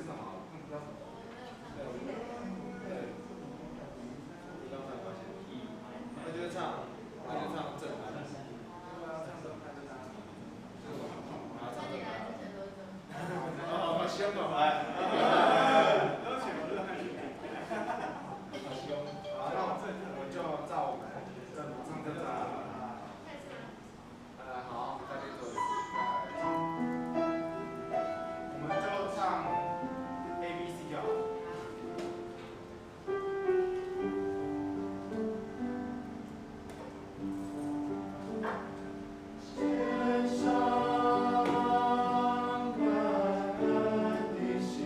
什么？那叫什么？对，对，你刚才关系。那就是唱，那就唱正拍。对啊，唱正拍就唱。是什么？啊，唱正拍。哦，好凶哦！哎。好凶。好，那我们就照我们唱正拍。好，再去做一次。我们就唱 A B C 就好。献上感恩的心，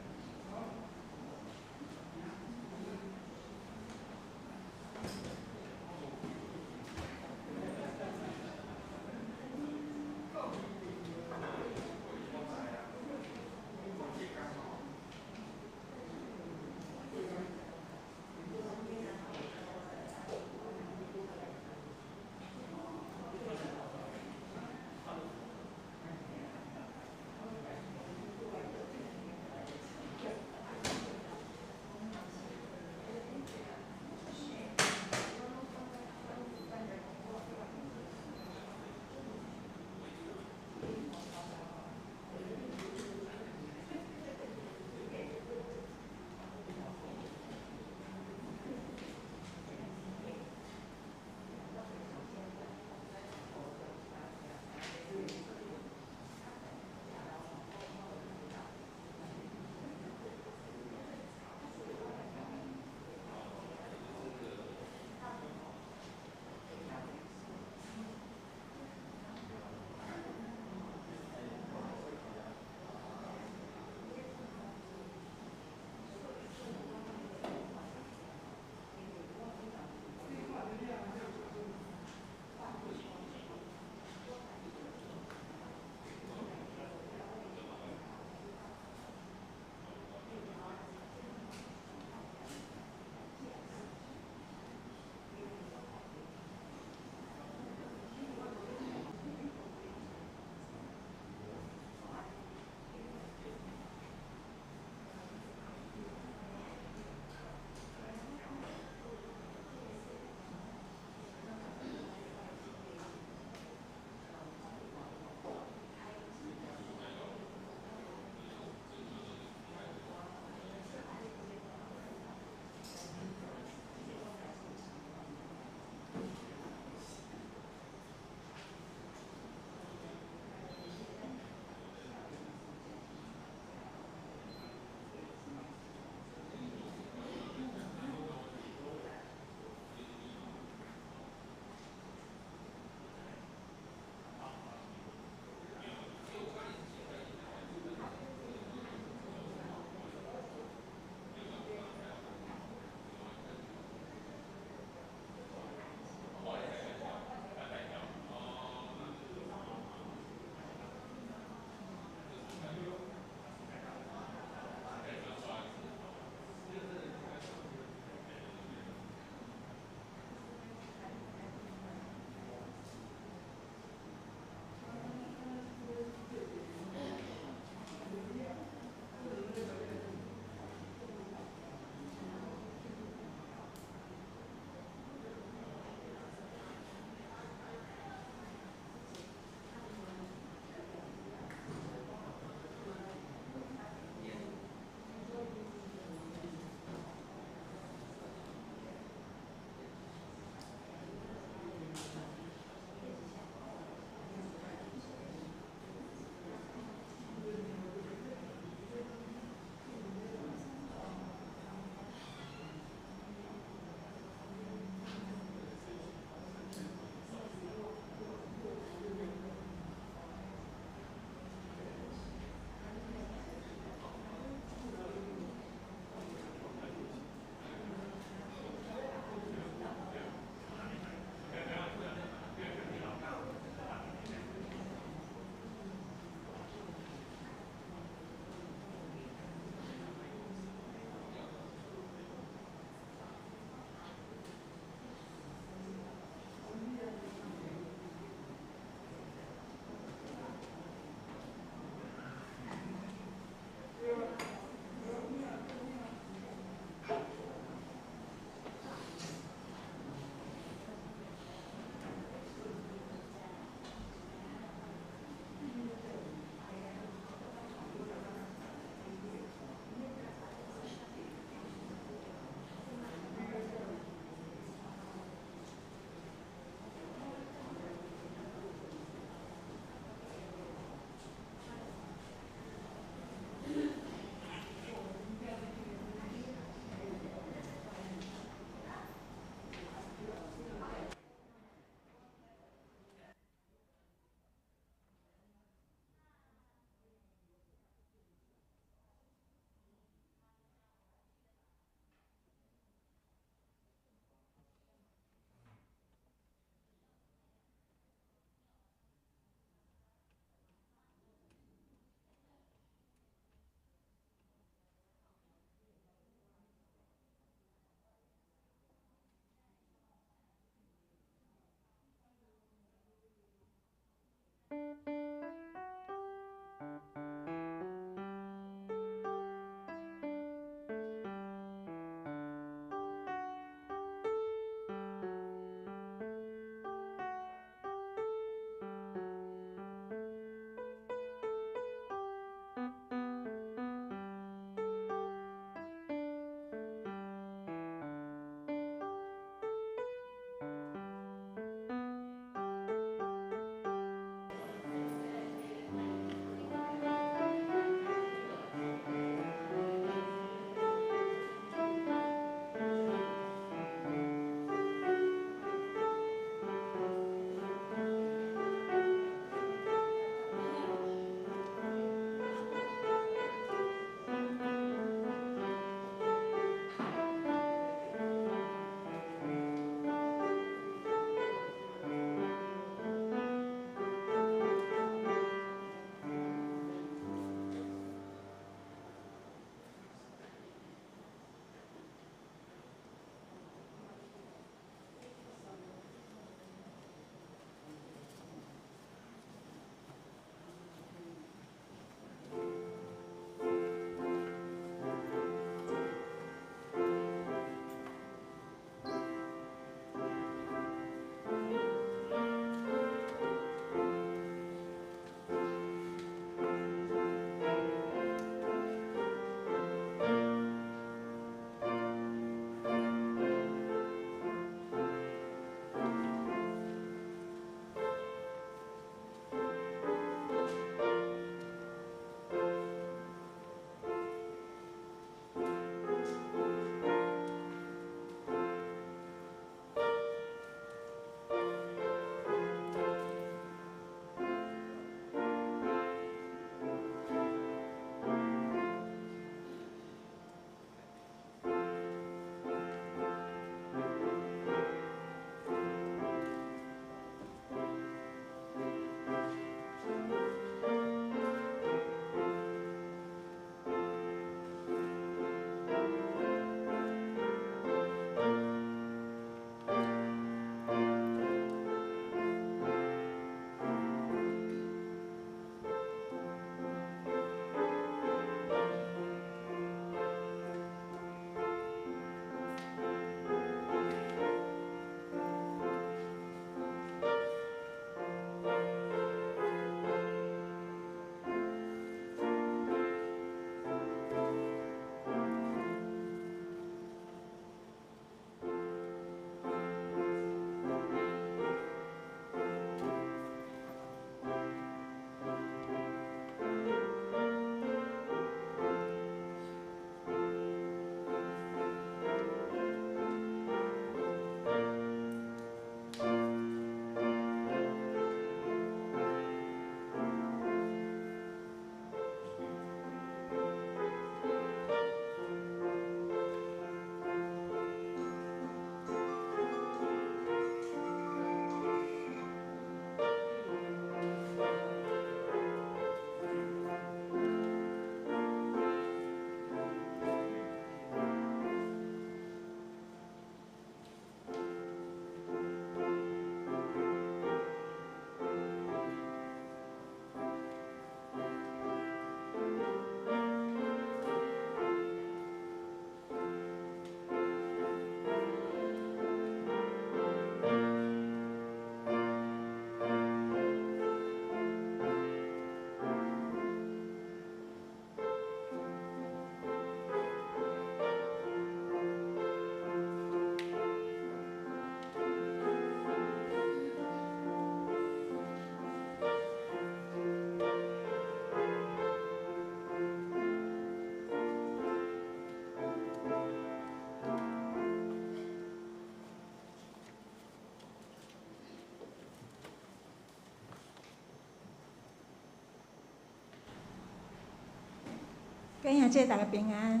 各位兄弟大家平安，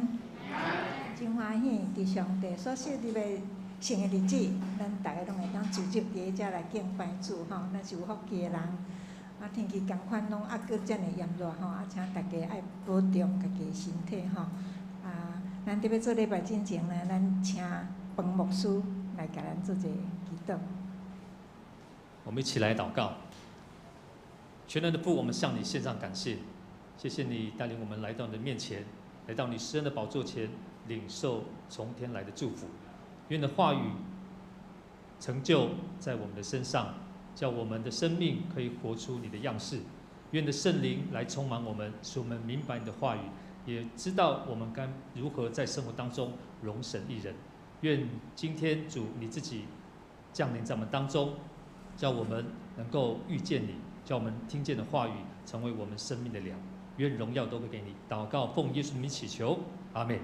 真歡喜佇上帝所設立的聖的日子，咱逐个攏會當聚集佇遮來敬拜主吼，咱是有福氣的人。啊，天氣仝款攏猶閣遮爾炎熱吼，啊，請大家愛保重家己的身體吼。啊，咱佇欲做禮拜進前呢，咱請彭牧師來共咱做一个祈禱。我們一起來禱告。全能的父，我們向你獻上感謝，謝謝你帶領我們來到你的面前，來到你施恩的寶座前，領受從天來的祝福。願你的話語成就在我們的身上，叫我們的生命可以活出你的樣式。願你的聖靈來充滿我們，使我們明白你的話語，也知道我們該如何在生活當中榮神益人。願今天主你自己降臨在我們當中，叫我們能夠遇見你，叫我們聽見的話語成為我們生命的糧。願榮耀都歸給你。禱告奉耶穌名祈求，阿門。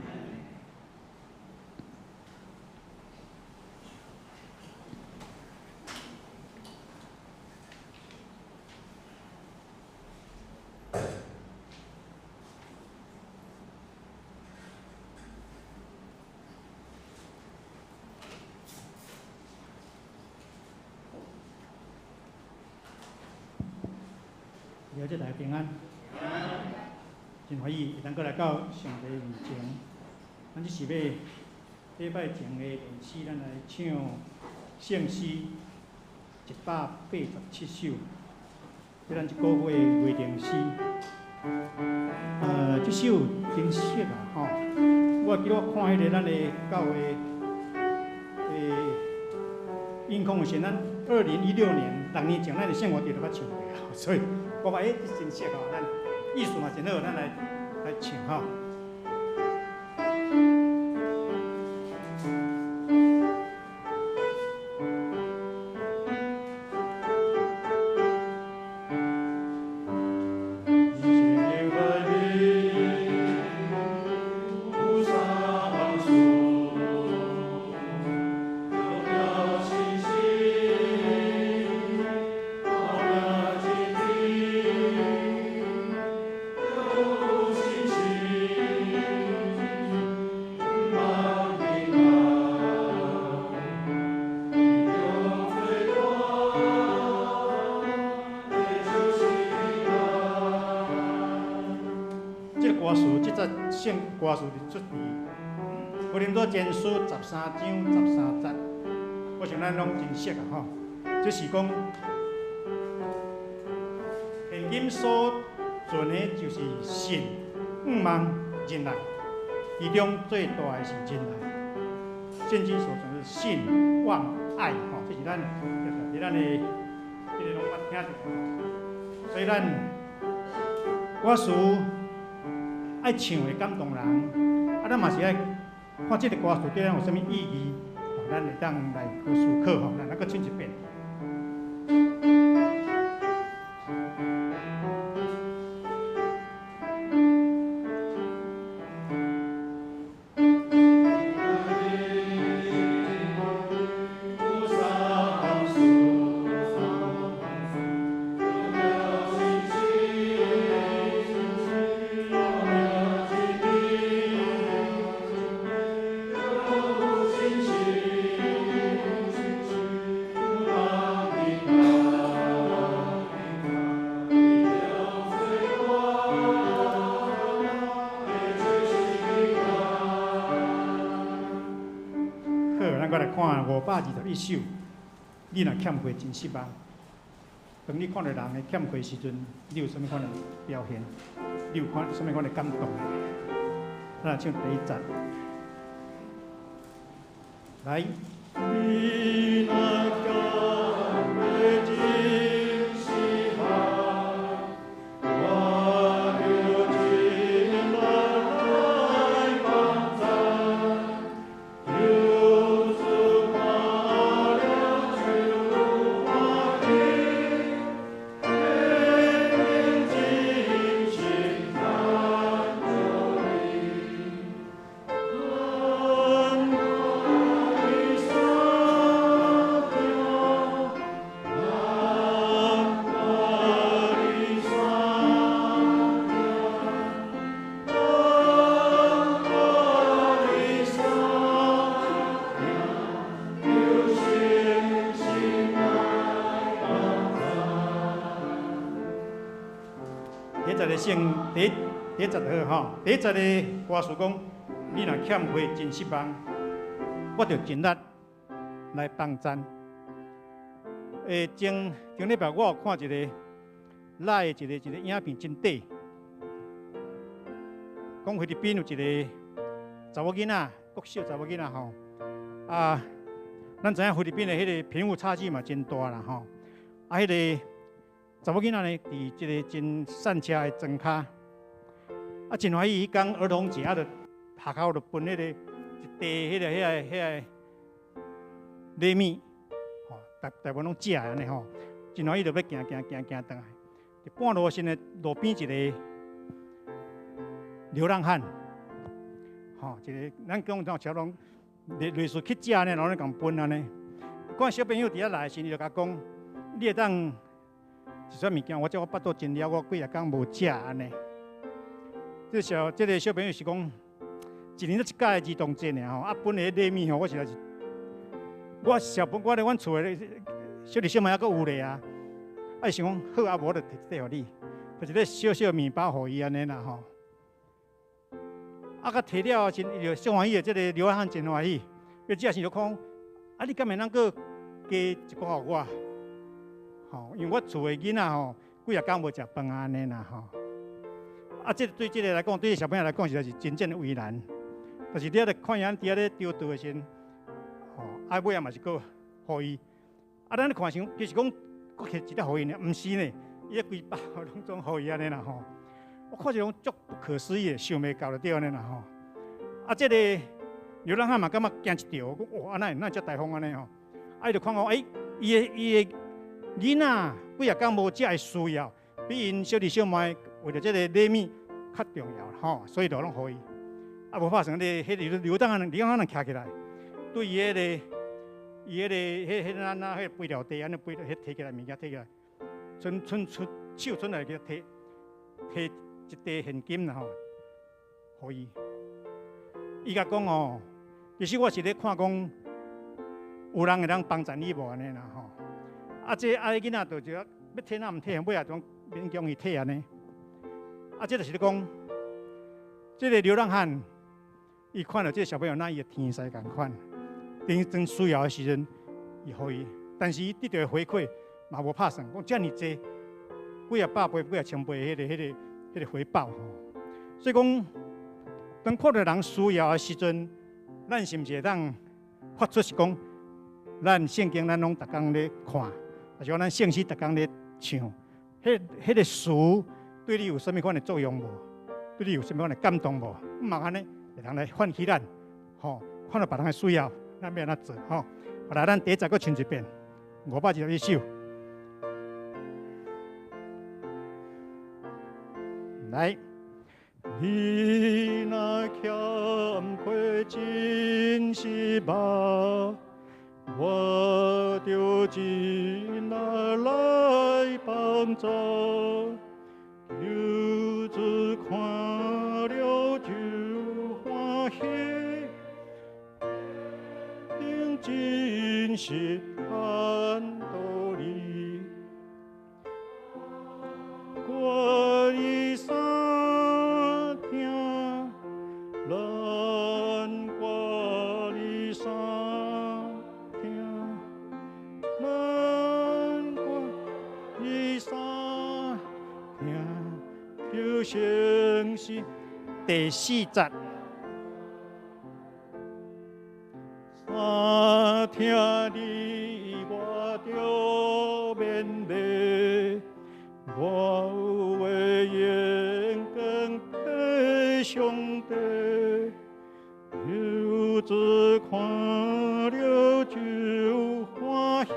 弟兄姊妹平安，真歡喜會當閣來到上帝面前。咱這是欲禮拜前的練詩，咱來唱聖詩187首，這咱一個月的月靈詩。這首真熟啊吼！我記得我看彼个咱的教會的音控的時，咱2016年6年前，咱的聖歌就捌唱過啊，所以。我講欸，這真熟吼，咱意思嘛真好，咱來來唱吼。歌詞是出佇哥林多前書13章13節，我想咱攏真熟啊吼。這是講現今所存的就是信、盼望、忍耐，其中最大的是忍耐。聖經所存的是信、望、愛，吼，這是咱佇咱的這个攏捌聽著。所以咱我屬。愛唱會感動人，啊，咱嘛是愛看這个歌詞對咱有啥物意義，咱會當來去思考吼，咱來閣唱一遍。521首，你若欠缺真失望。當你看著人的欠缺時陣，你有啥物款的表現？你有看啥物款的感動？咱來唱第一節，來。你若欠缺真失望，我就盡力來幫贊，求主看了就歡喜，天天盡心幫助你，咱愛相拼，咱愛相拼，咱愛相拼，求信心來幫贊。第一節的聖，第一節好吼，第一節的歌詞講，你若欠缺真失望，我就盡力來幫贊。前前禮拜我有看一个拉的一个影片真短，講菲律賓有一个查某囡仔，國小查某囡仔吼，啊，咱知影菲律賓的彼个貧富差距嘛真大啦吼，啊，彼个查某囡仔呢，佇這个真散車的莊跤，啊，真歡喜，彼工兒童節啊，就學校就分彼個一袋彼个禮物，吼，大大部分攏食按呢吼，真歡喜就欲行行行行轉來，佇半路時呢，路邊一个流浪漢，吼，一个咱講像超攏類似乞食呢，然後咧共分按呢。看小朋友佇遐來的時，伊就共講：你會當一撮物件，我這我腹肚真枵，我幾仔工無食按呢。這个小朋友是講，一年才一擺兒童節爾吼，啊分的禮物吼，我實在是，我小朋我咧阮厝的小弟小妹猶閣有咧啊，啊伊想講好啊，無就提一塊予你，就一个小小麵包予伊按呢啦吼。啊，佮提了後時，伊就足歡喜的，這个流浪漢真歡喜。伊食時就講，啊，你敢會當閣加一寡予我？吼，因為我厝的囡仔吼，幾仔工無食飯按呢啦吼。啊，這對這个來講，對小朋友來講，實在是真正的為難。但是你咧看伊佇遐咧丟倒的時陣，吼，啊尾仔嘛是閣予伊。啊，咱咧看想，其實講閣摕一粒予伊爾，毋是呢，伊規包攏總予伊按呢啦吼。我看這種足不可思議的，想袂到就對按呢啦吼。啊，這個流浪漢嘛感覺驚一跳，講哇，啊哪會遮大方按呢吼？啊，伊就看講，欸，伊的囡仔幾仔工無食的需要，比𪜶小弟小妹為著這个禮物較重要吼，所以就攏予伊。啊，無拍算咧，彼个流浪漢徛起來，對伊彼个伊彼个彼彼那那彼肥料袋按呢肥彼提起來物件提起來，伸伸出手伸來去提提一袋現金啦吼，予伊。伊共講哦，其實我是咧看講，有人會當幫贊你無按呢啦吼。啊，這啊彼囡仔就就欲提若毋提，尾仔總勉強伊提按呢。啊，這就是咧講，這个流浪漢，伊看著這个小朋友，若伊會天使仝款，當當需要的時陣，伊予伊，但是伊得著的回饋嘛無拍算，講遮爾濟，幾仔百倍、幾仔千倍的彼个回報吼。所以講，當看著人需要的時陣，咱是毋是會當發出是講，咱聖經咱攏逐工咧看，抑是講咱聖詩逐工咧唱，彼个詞對你有啥物款的作用無？對你有啥物款的感動無？嘛按呢，會當來喚起咱，吼，看著別人的需要，咱欲按怎做？吼，來，咱第一節閣唱一遍，521首。來，你若欠缺真是肉，我就盡力來幫助。求主看了就歡喜，定真實按道理。掛你三聽，咱掛你三聽，咱掛你三聽，求誠實。第四節，三聽你我著勉勵，我有話言講給上帝，求主看了就歡喜，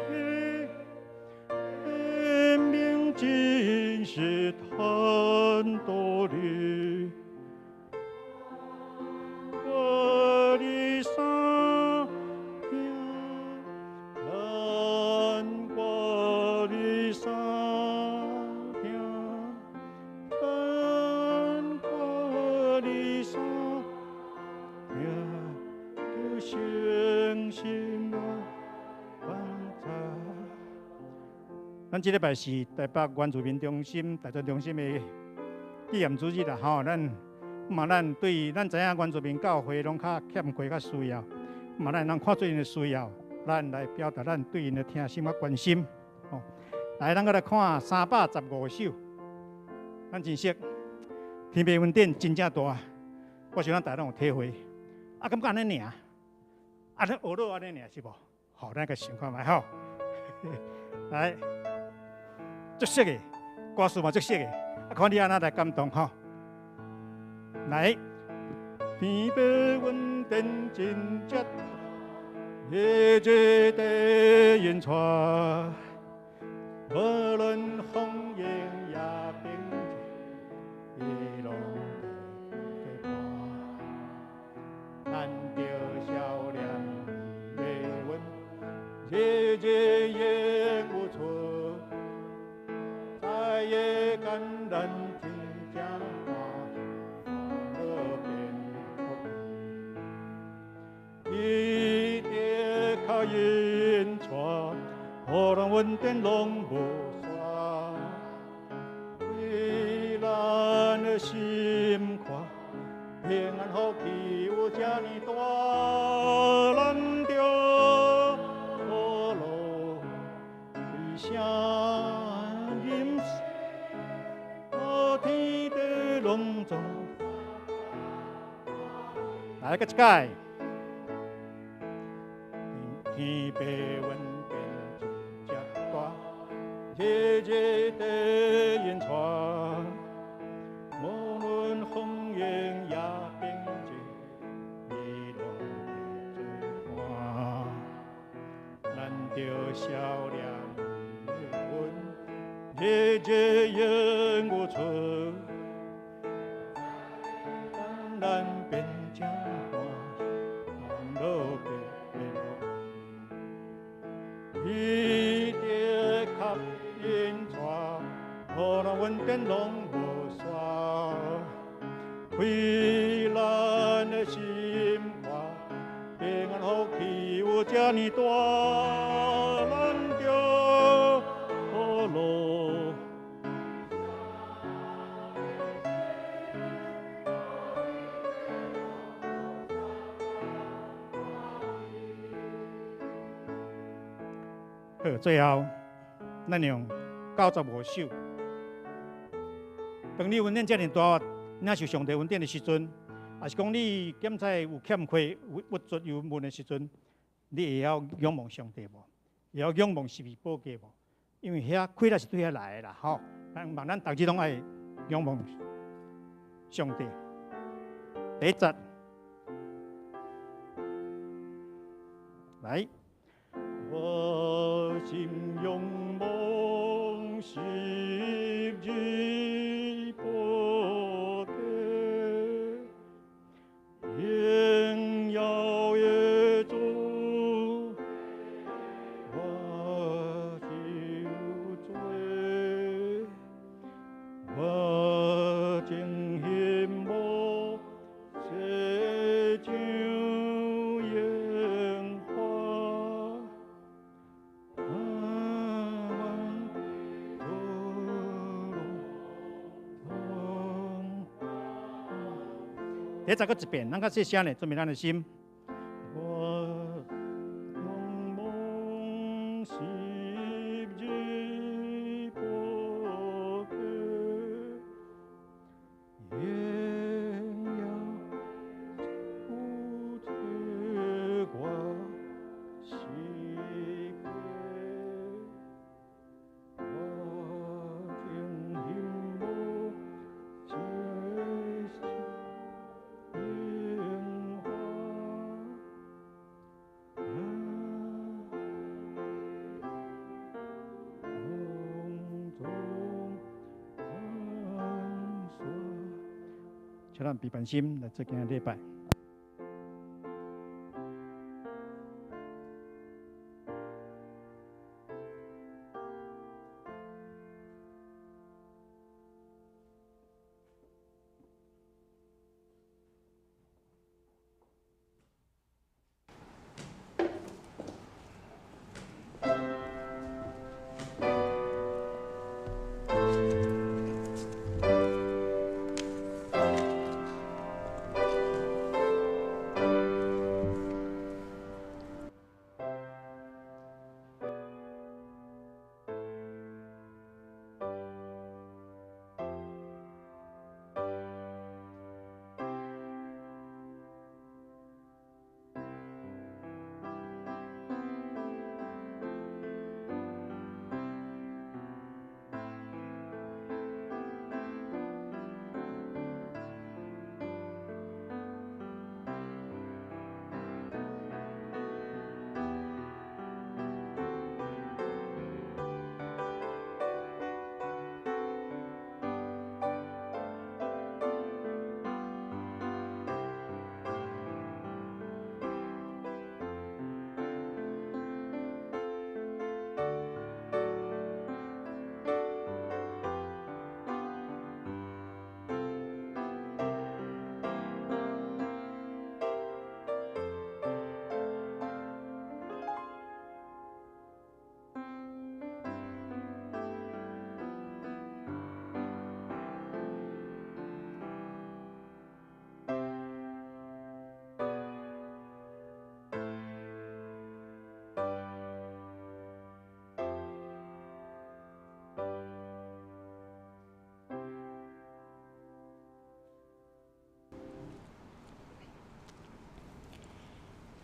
顯明真實坦道理。掛你三聽，咱掛你三聽，咱掛你三聽，求誠心來幫助。咱這禮拜是台北原住民中心、大專中心的紀念主日啦，吼，咱嘛，咱對咱知影原住民教會攏較欠缺、較需要，嘛，咱通看做𪜶的需要，咱來表達咱對𪜶的疼心佮關心。吼，來，咱閣來看315首。咱真熟，天父恩典真正大，我想咱大家攏有體會。啊，感覺按呢爾，啊，咱學落按呢爾是無？好，咱共想看覓吼。來，足熟的歌詞嘛足熟的，啊，看你按怎來感動吼。來，天父恩典真正日日地引帶，無論風雨也平靜，伊攏做伴。咱著少年的阮，日日永無錯，在的艱難真正大，歡樂變福氣。伊的跤引帶，予咱恩典攏無煞，為咱的心肝，平安福氣有這呢大，咱著苦樂為聲音，天地攏總。來，閣一擺。天父恩典真正大，日日地引帶，無論風雨也平靜，伊攏會做伴。咱著少年的阮，日日永無錯，咱變正歡，歡樂變福氣。伊的跤引帶，予咱恩典攏無煞，為咱的心肝，平安福氣有這呢大，咱著苦樂。好，最後，咱用95首。當你恩典這爾大，領受上帝恩典的時陣，抑是講你檢查有欠缺、有不足、有問的時陣，你會曉仰望上帝無？會曉仰望十字寶架無？因為遐氣力是對遐來的啦，吼！咱望咱逐日攏愛仰望上帝。第一節，來。我心仰望十字寶架，榮耀的主，我受罪，我真希望世上榮華。第一節閣一遍，咱較細聲咧，準備咱的心。我仰望十字寶架，榮耀主這我世界，我真希望這世榮華。空中安舒。請咱閉心來做今日禮拜。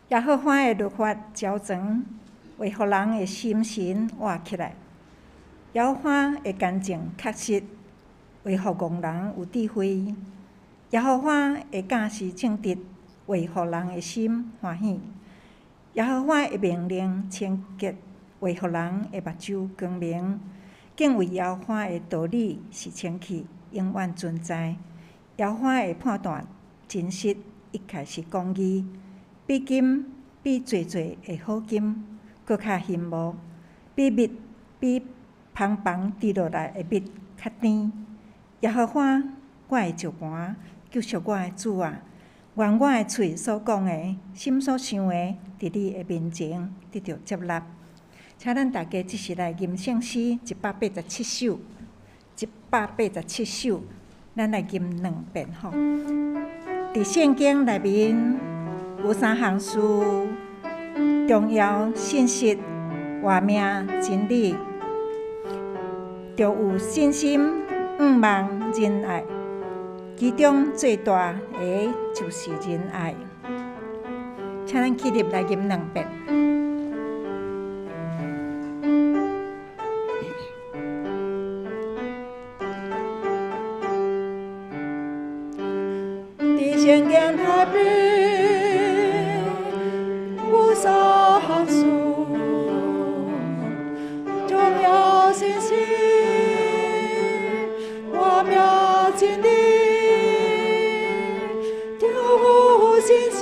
耶和華的律法齊全，會予人的心神活起來。耶和華的干淨確實，會予戇人有智慧。耶和華的教示正直，會予人的心歡喜。耶和華的命令清潔，會予人的目睭光明。敬畏耶和華的道理是清氣，永遠存在。耶和華的判斷真實，一切是公義。比金比濟濟的好金，閣較欣慕；比蜜比蜂房滴落來的蜜較甜。耶和華，我的石磐，救贖我的主啊！願我的喙所講的，心所想的，佇你的面前得著接納。請咱大家這時來吟聖詩187首，187首，咱來吟兩遍吼。佇聖經內面有三項事重要信實、活命、真理，著有信心、向望、仁愛。其中最大的就是仁愛。請咱起立來吟兩遍。佇聖經內面有三項事重要信息，活命真理，著有信心，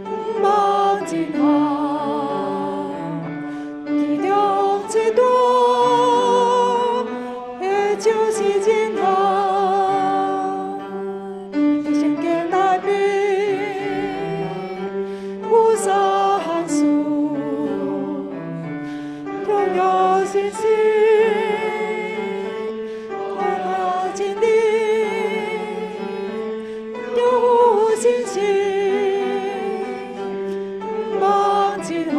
向望仁愛，其中最大的就是仁愛。佇聖經內面有三項事重要信息，活命真理，著有信心，向望仁愛，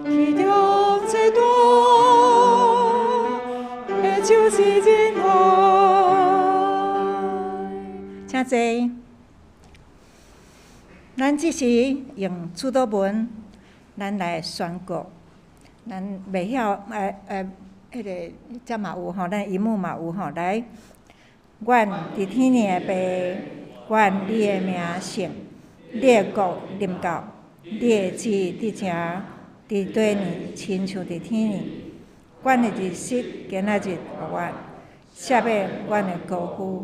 其中最大的就是仁愛。請坐。咱這時用主禱文，咱來宣告。咱袂曉，彼個遮嘛有吼，咱螢幕嘛有吼。來，願佇天頂的父，願你的名聖，你的國臨到，你的旨意佇成，佇地呢，親像佇天呢。阮的日食今仔日予阮，赦免阮的過負，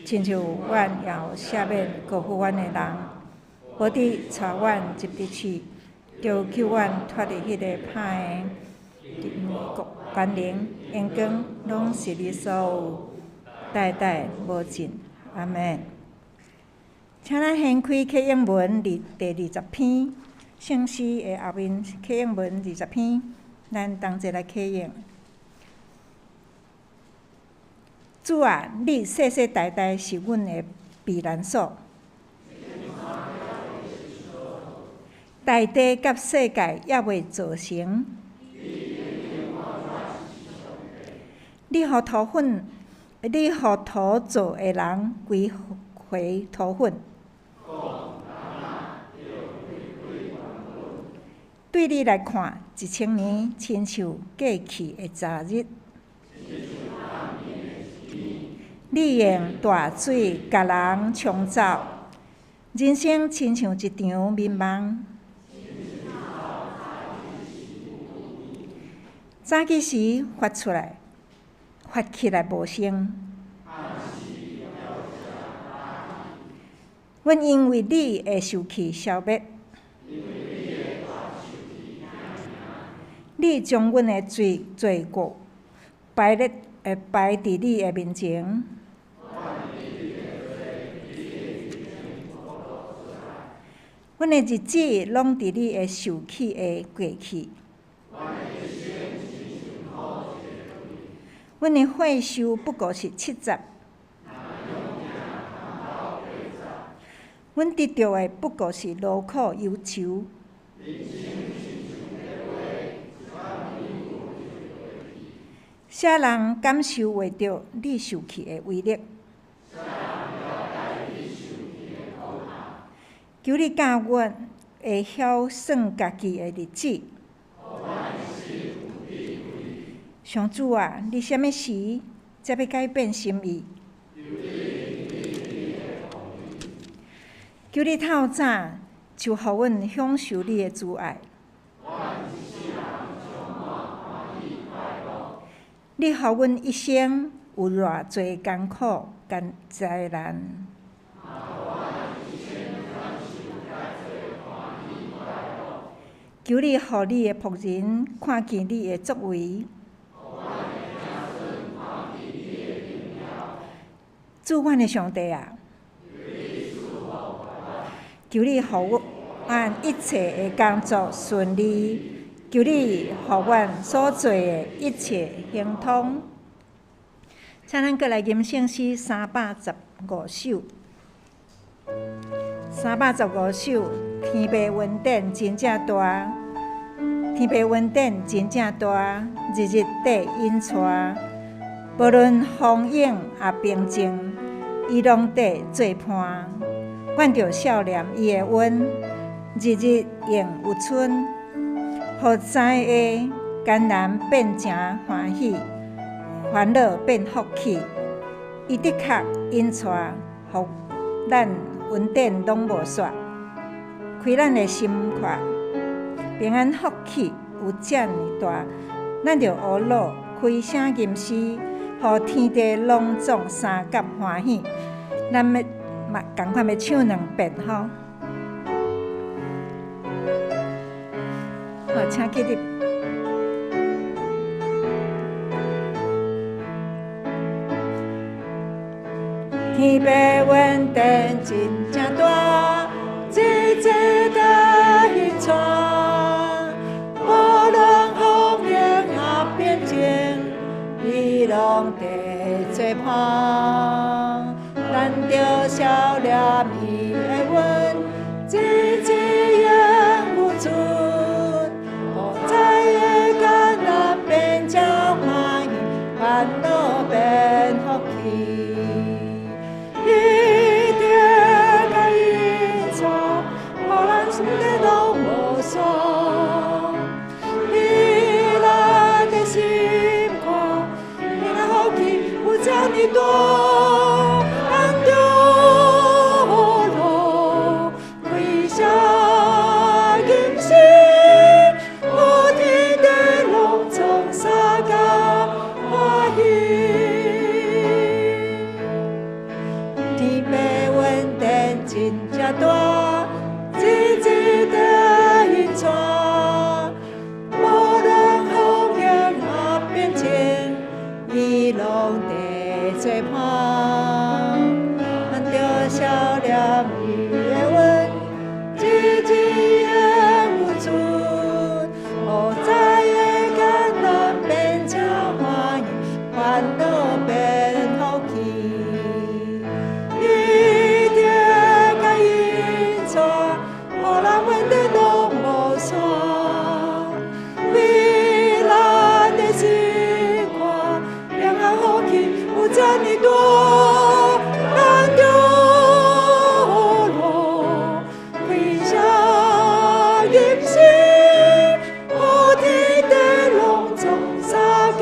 親像阮也有赦免過負阮的人。無得帶阮入佇試，著救阮脫離彼個歹的。因為國、權能、榮光，攏是你所有，代代無盡。阿門。請咱掀開啟應文第20篇，聖詩的後面啟應文二十篇，咱同齊來啟應。主啊，你世世代代是阮的避難所。大地佮世界猶未造成，你予塗粉，你予土造的人歸回塗粉。對你來看，1000年親像過去的昨日。你用大水共人沖走，人生親像一場眠夢。早起時發出來，發起來無聲。阮因為你的受氣消滅，你將阮的罪過擺佇你的面前。阮的日子攏佇你的受氣下過去。阮的歲壽不過是70，阮得著的不過是勞苦憂愁。啥人感受袂著你受氣的威力？求你教阮會曉算家己的日子。上主啊，你啥物時才欲改變心意？求你透早就予阮享受你的慈愛。你予阮一生有偌濟艱苦佮災難。求你予你的僕人看見你的作為。主，阮的上帝啊，求你予阮一切的工作順利，求你予阮所做的一切亨通。請咱閣來吟聖詩315首，315首，天父恩典真正大，天父恩典真正大，日日綴引帶，無論風湧抑平靜，伊攏綴做伴。阮著少念伊的恩，日日永有春，予知的艱難變成歡喜，煩惱變福氣。伊的確引帶，予咱恩典攏無煞，開咱的心闊，平安福氣有遮爾大，咱著學老開聲吟詩，予天地攏總相佮歡喜。咱欲嘛仝款欲唱兩遍吼。好，請起立。天父恩典真正大，日日在引帶，無論風雨抑平靜，伊攏綴做伴。咱著少念伊的恩，日日永有存，予知的艱難變成歡喜，煩惱變福氣。伊的甲引帶，予咱恩典攏無煞，彼咱的心肝，平安福氣有遮爾大。咱著學開聲吟詩，予天地攏總相佮歡喜。天父恩典真正大，日日綴引帶，無論風雨抑平靜，伊攏綴做伴。咱著少念伊的恩，日日永有存，予知的艱難變成歡喜，煩惱變福氣。伊的甲引帶，予咱恩典攏無煞，為咱的心肝，平安福氣有遮爾大。咱著學開聲吟詩，予天地攏總相佮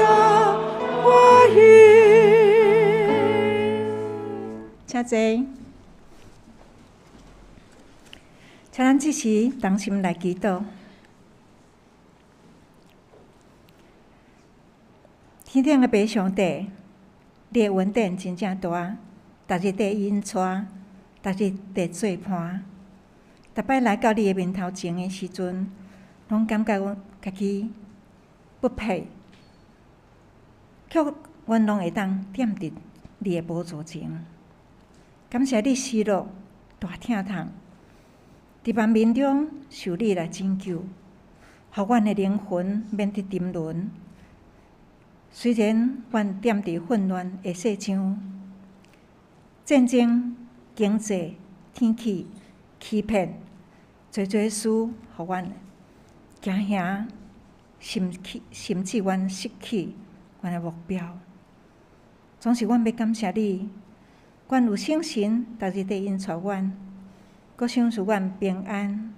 歡喜。請坐。請咱這時同心來祈禱。天頂的父上帝，你的恩典真正大，逐日綴引帶，逐日綴做伴。逐擺來到你的面頭前的時陣，攏感覺阮家己不配，卻阮攏會當踮佇你的寶座前。感謝你施落大疼痛，佇萬民中受你來拯救，予阮的靈魂免得沉淪。雖然阮踮佇混亂的世上，戰爭、經濟、天氣、欺騙，濟濟事，予阮驚嚇，甚至阮失去阮的目標。總是阮欲感謝你，阮有聖神逐日佇引帶阮，閣賞賜阮平安，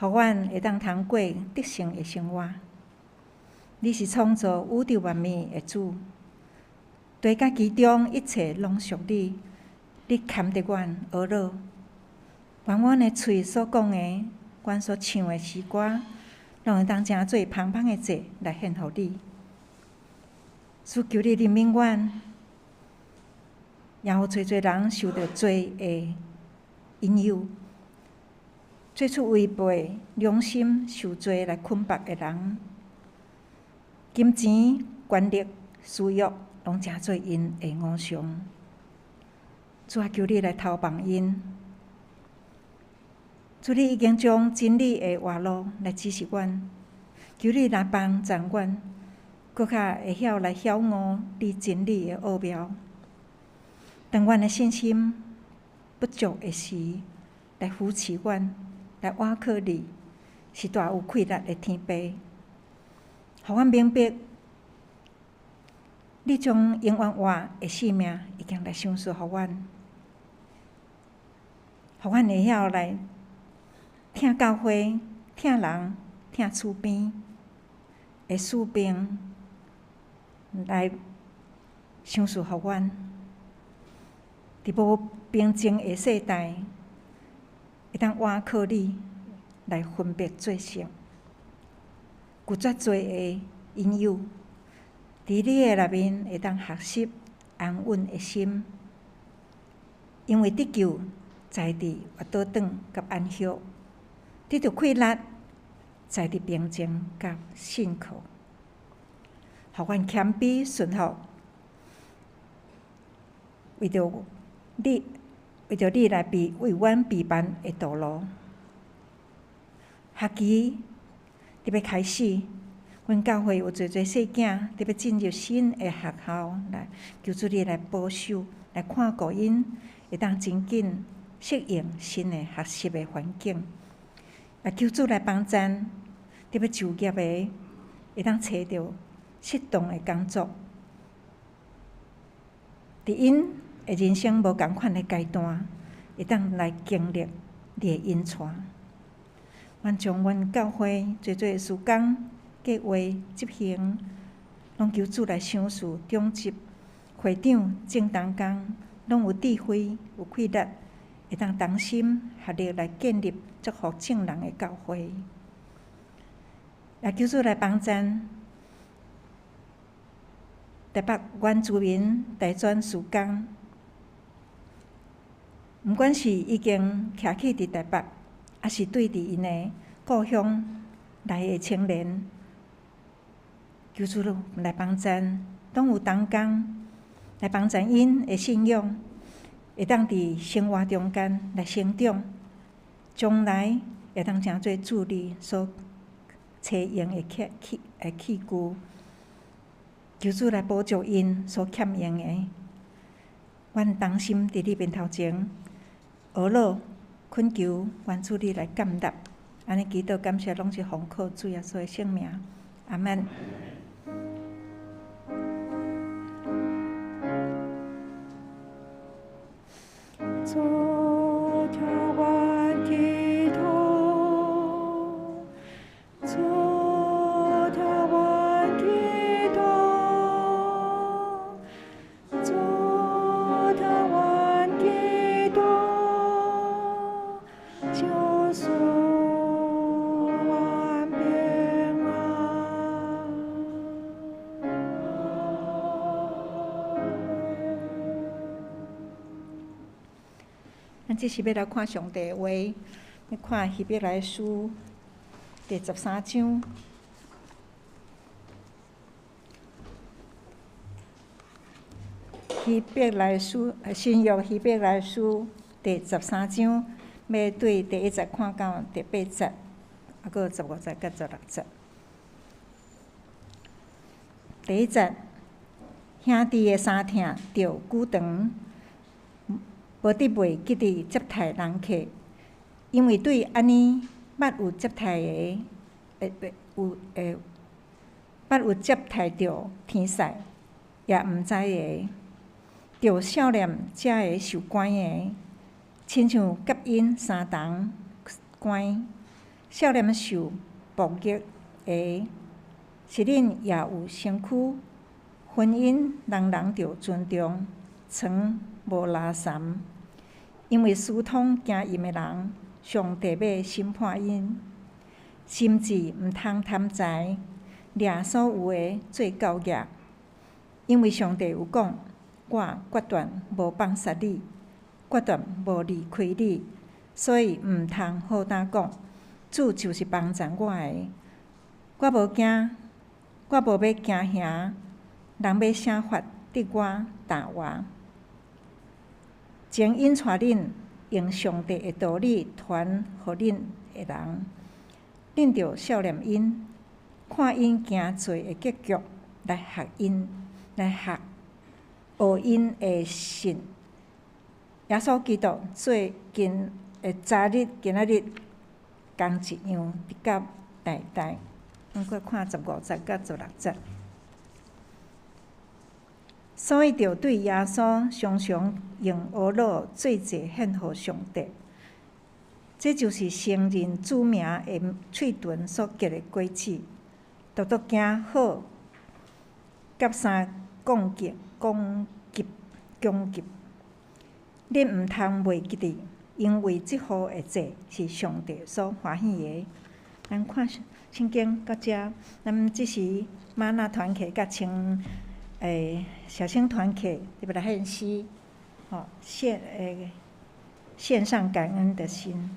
予阮會當通過得勝的生活。你是創造宇宙萬物的主，地佮其中一切攏屬你，你牽著阮學樂，願阮的喙所講的，阮所唱的詩歌，攏會當成做芳芳的祭來獻予你。主求你憐憫阮，也予濟濟人受著罪的引誘，做出違背良心、受罪來捆縛的人，金錢、權力、私欲，攏成做𪜶的偶像。主啊，求你來投放𪜶。主，你已經將真理的活路來指示阮，求你來幫助阮，閣較會曉來曉悟你真理的奧妙。當阮的信心不足的時，來扶持阮，來倚靠你，是大有氣力的天父。予阮明白，你將永遠活的生命已經來賞賜予阮，予阮會曉來疼教會、疼人、疼厝邊的使命，來賞賜予阮。佇無平靜的世代，會當倚靠你來分別做聖，拒絕罪的引誘，佇你的內面會當學習安穩的心，因為得救在佇越倒轉佮安息，得著氣力在佇平靜佮信靠，予阮謙卑順服，為著你，為著你來備為阮備辦的道路。學期特別開始，阮教會有濟濟細囝特別進入新的學校來，求主你來保守，來看顧𪜶，會當真緊適應新的學習的環境。也求主來幫贊，特別就業的，會當揣著適當的工作。佇𪜶的人生無仝款的階段，會當來經歷你的引帶。阮將阮教會濟濟的事工計劃執行，攏求主來賞賜長執、會長、正同工，攏有智慧、有氣力，會當同心合力來建立祝福眾人的教會。也求主來幫贊台北原住民大專事工，毋管是已經徛起佇台北，抑是對佇𪜶的故鄉來的青年，求主來幫贊，攏有同工來幫贊𪜶的信仰，會當佇生活中間來成長，將來會當成做主你所採用的器具，求主來補足𪜶所欠用的。阮同心佇你面頭前，呵咾懇求，願主你來感納，按呢祈禱感謝，攏是奉靠主耶穌的聖名，阿們。主聽阮祈禱，主聽阮祈禱，主聽阮祈禱，賞賜阮平安。咱這是欲來看上帝的話，欲看希伯來書第十三章。希伯來書，新約希伯來書第十三章，欲對第一節看到第八節，猶閣15節佮16節。第一節，兄弟的相疼著久長，無得袂記得接待人客，因為對按呢捌有接待的，有捌有接待著天使，也毋知的，著少年才會受關的，親像佮𪜶相同關。少年受暴虐的，是恁也有身軀，婚姻人人著尊重，床無垃圾。因為私通行淫的人，上帝欲審判𪜶。心志毋通貪財，掠所有的做教業。因為上帝有講：我決斷無放殺你，決斷無離開你，所以毋通好膽講，主就是幫贊我的，我無驚，我無欲驚嚇，人欲啥法對我答我？前引帶恁用上帝的道理傳予恁的人，恁著效念𪜶，看𪜶行做的結局，來學𪜶，來學學𪜶的信。耶穌基督最近的昨日、今仔日仝一樣，直到代代。咱閣看15節佮16節。所以，著對耶穌常常用呵咾做祭獻予上帝，這就是承認主名的喙唇所結的果子。獨獨行好，佮三攻擊、攻擊、攻擊。恁毋通袂記得，因為這號的祭是上帝所歡喜的。咱看聖經到遮，咱這時瑪納團契佮青小星團契特別來獻詩，吼獻上感恩的心。獻上感恩的心。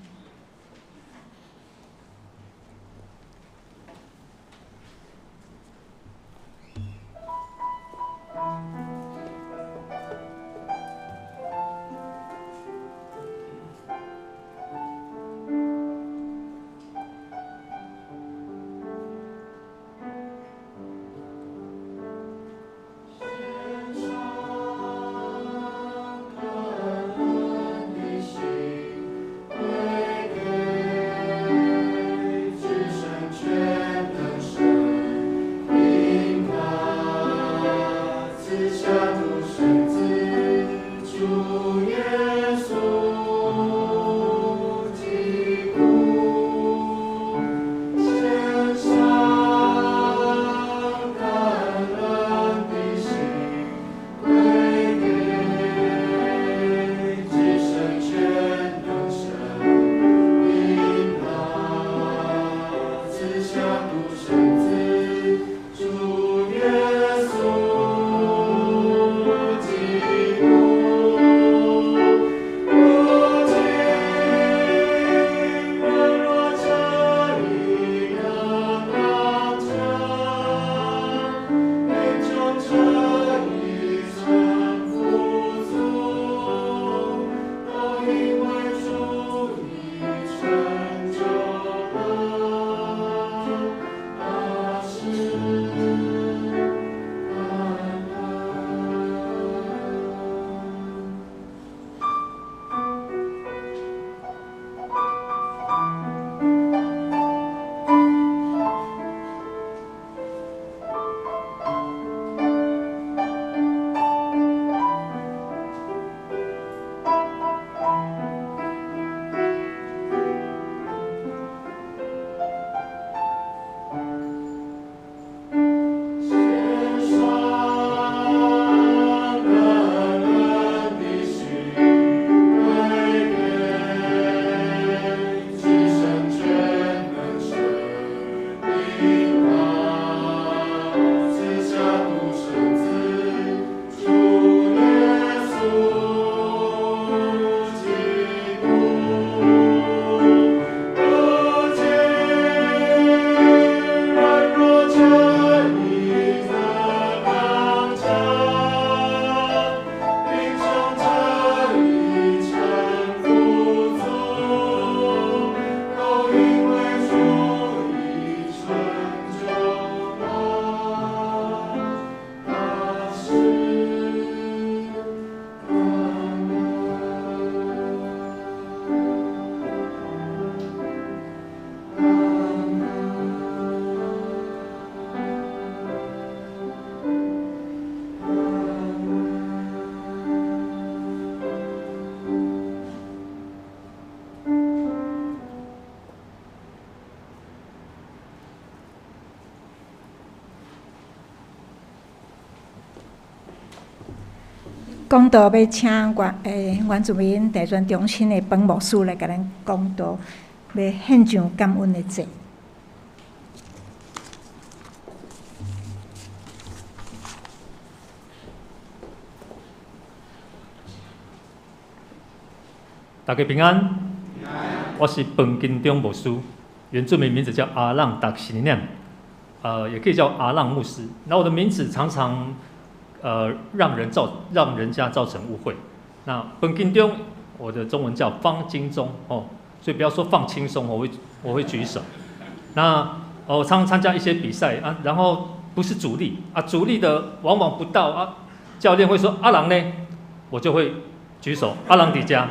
講道欲請原住民大專中心的彭牧師來共咱講道，欲獻上感恩的祭。大家平安，我是彭金中牧師，原住民名字叫阿浪達西尼，也可以叫阿浪牧師。那我的名字常常讓人家造成誤會。那彭金中，我的中文叫方金中哦，所以不要說放輕鬆，我會舉手。那我常常參加一些比賽啊，然後不是主力啊，主力的往往不到啊，教練會說阿郎呢，我就會舉手，阿郎底加，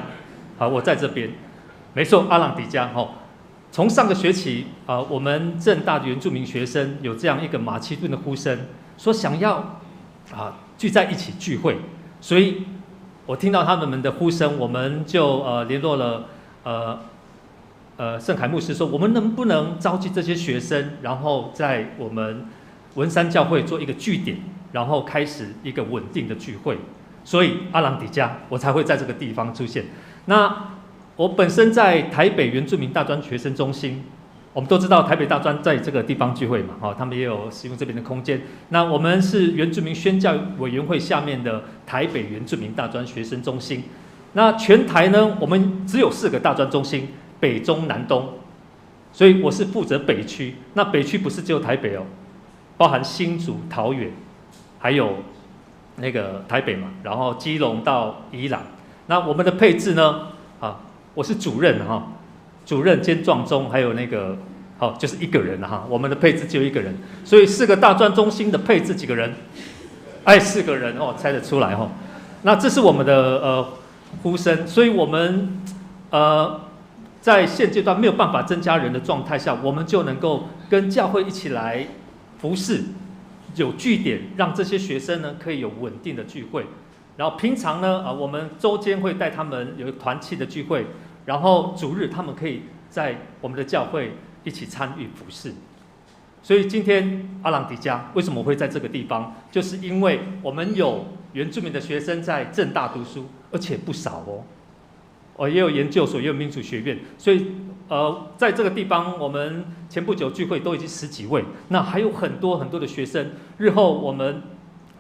好，我在這邊，沒錯，阿郎底加哦。從上個學期啊，我們政大的原住民學生有這樣一個馬其頓的呼聲，說想要聚在一起聚會，所以我聽到他們的呼聲，我們就聯絡了盛凱牧師，說我們能不能召集這些學生，然後在我們文山教會做一個據點，然後開始一個穩定的聚會。所以阿郎底加，我才會在這個地方出現。那我本身在台北原住民大專學生中心，我們都知道台北大專在這個地方聚會嘛，他們也有使用這邊的空間。那我們是原住民宣教委員會下面的台北原住民大專學生中心。那全台呢，我們只有4個大專中心，北中南東，所以我是負責北區。那北區不是只有台北哦，包含新竹、桃園，還有那個台北嘛，然後基隆到宜蘭。那我們的配置呢？啊，我是主任哈，主任兼撞鐘，還有那個，好，就是一個人哈。我們的配置只有一個人，所以4個大專中心的配置幾個人？哎，4個人哦，猜得出來哦。那這是我們的呼聲，所以我們在現階段沒有辦法增加人的狀態下，我們就能夠跟教會一起來服侍，有據點，讓這些學生呢可以有穩定的聚會。然後平常呢，我們週間會帶他們有團契的聚會，然後主日他們可以在我們的教會一起參與服侍。所以今天阿郎迪加為什麼會在這個地方，就是因為我們有原住民的學生在政大讀書，而且不少哦，也有研究所，也有民主學院，所以在這個地方，我們前不久聚會都已經10幾位，那還有很多很多的學生，日後我們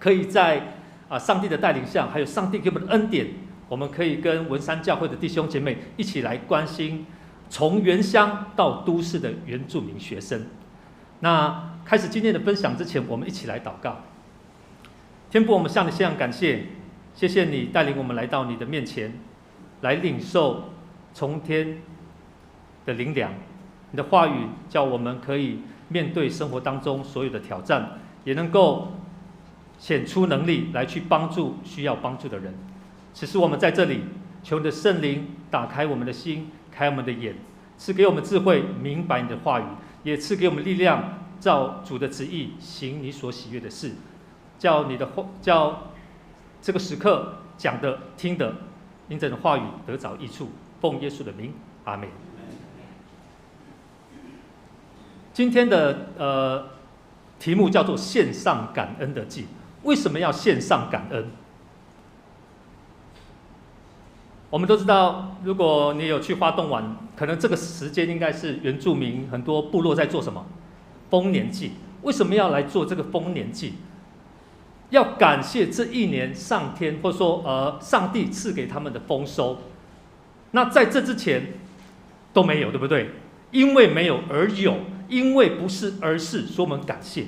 可以在上帝的帶領下，還有上帝給我們的恩典，我們可以跟文山教會的弟兄姐妹一起來關心從原鄉到都市的原住民學生。那開始今天的分享之前，我們一起來禱告。天父，我們向你獻上感謝，謝謝你帶領我們來到你的面前，來領受從天的靈糧。你的話語叫我們可以面對生活當中所有的挑戰，也能夠顯出能力來去幫助需要幫助的人。此時我們在這裡，求你的聖靈打開我們的心，開我們的眼，賜給我們智慧，明白你的話語，也賜給我們力量，照主的旨意行你所喜悅的事。叫你的話，叫這個時刻講的、聽的，因着你的話語得著益處。奉耶穌的名，阿們。今天的題目叫做獻上感恩的祭。為什麼要獻上感恩？我們都知道，如果你有去花東玩，可能這個時間應該是原住民很多部落在做什麼？豐年祭。為什麼要來做這個豐年祭？要感謝這一年上天或者說上帝賜給他們的豐收。那在這之前都沒有，對不對？因為沒有而有，因為不是而是，說我們感謝。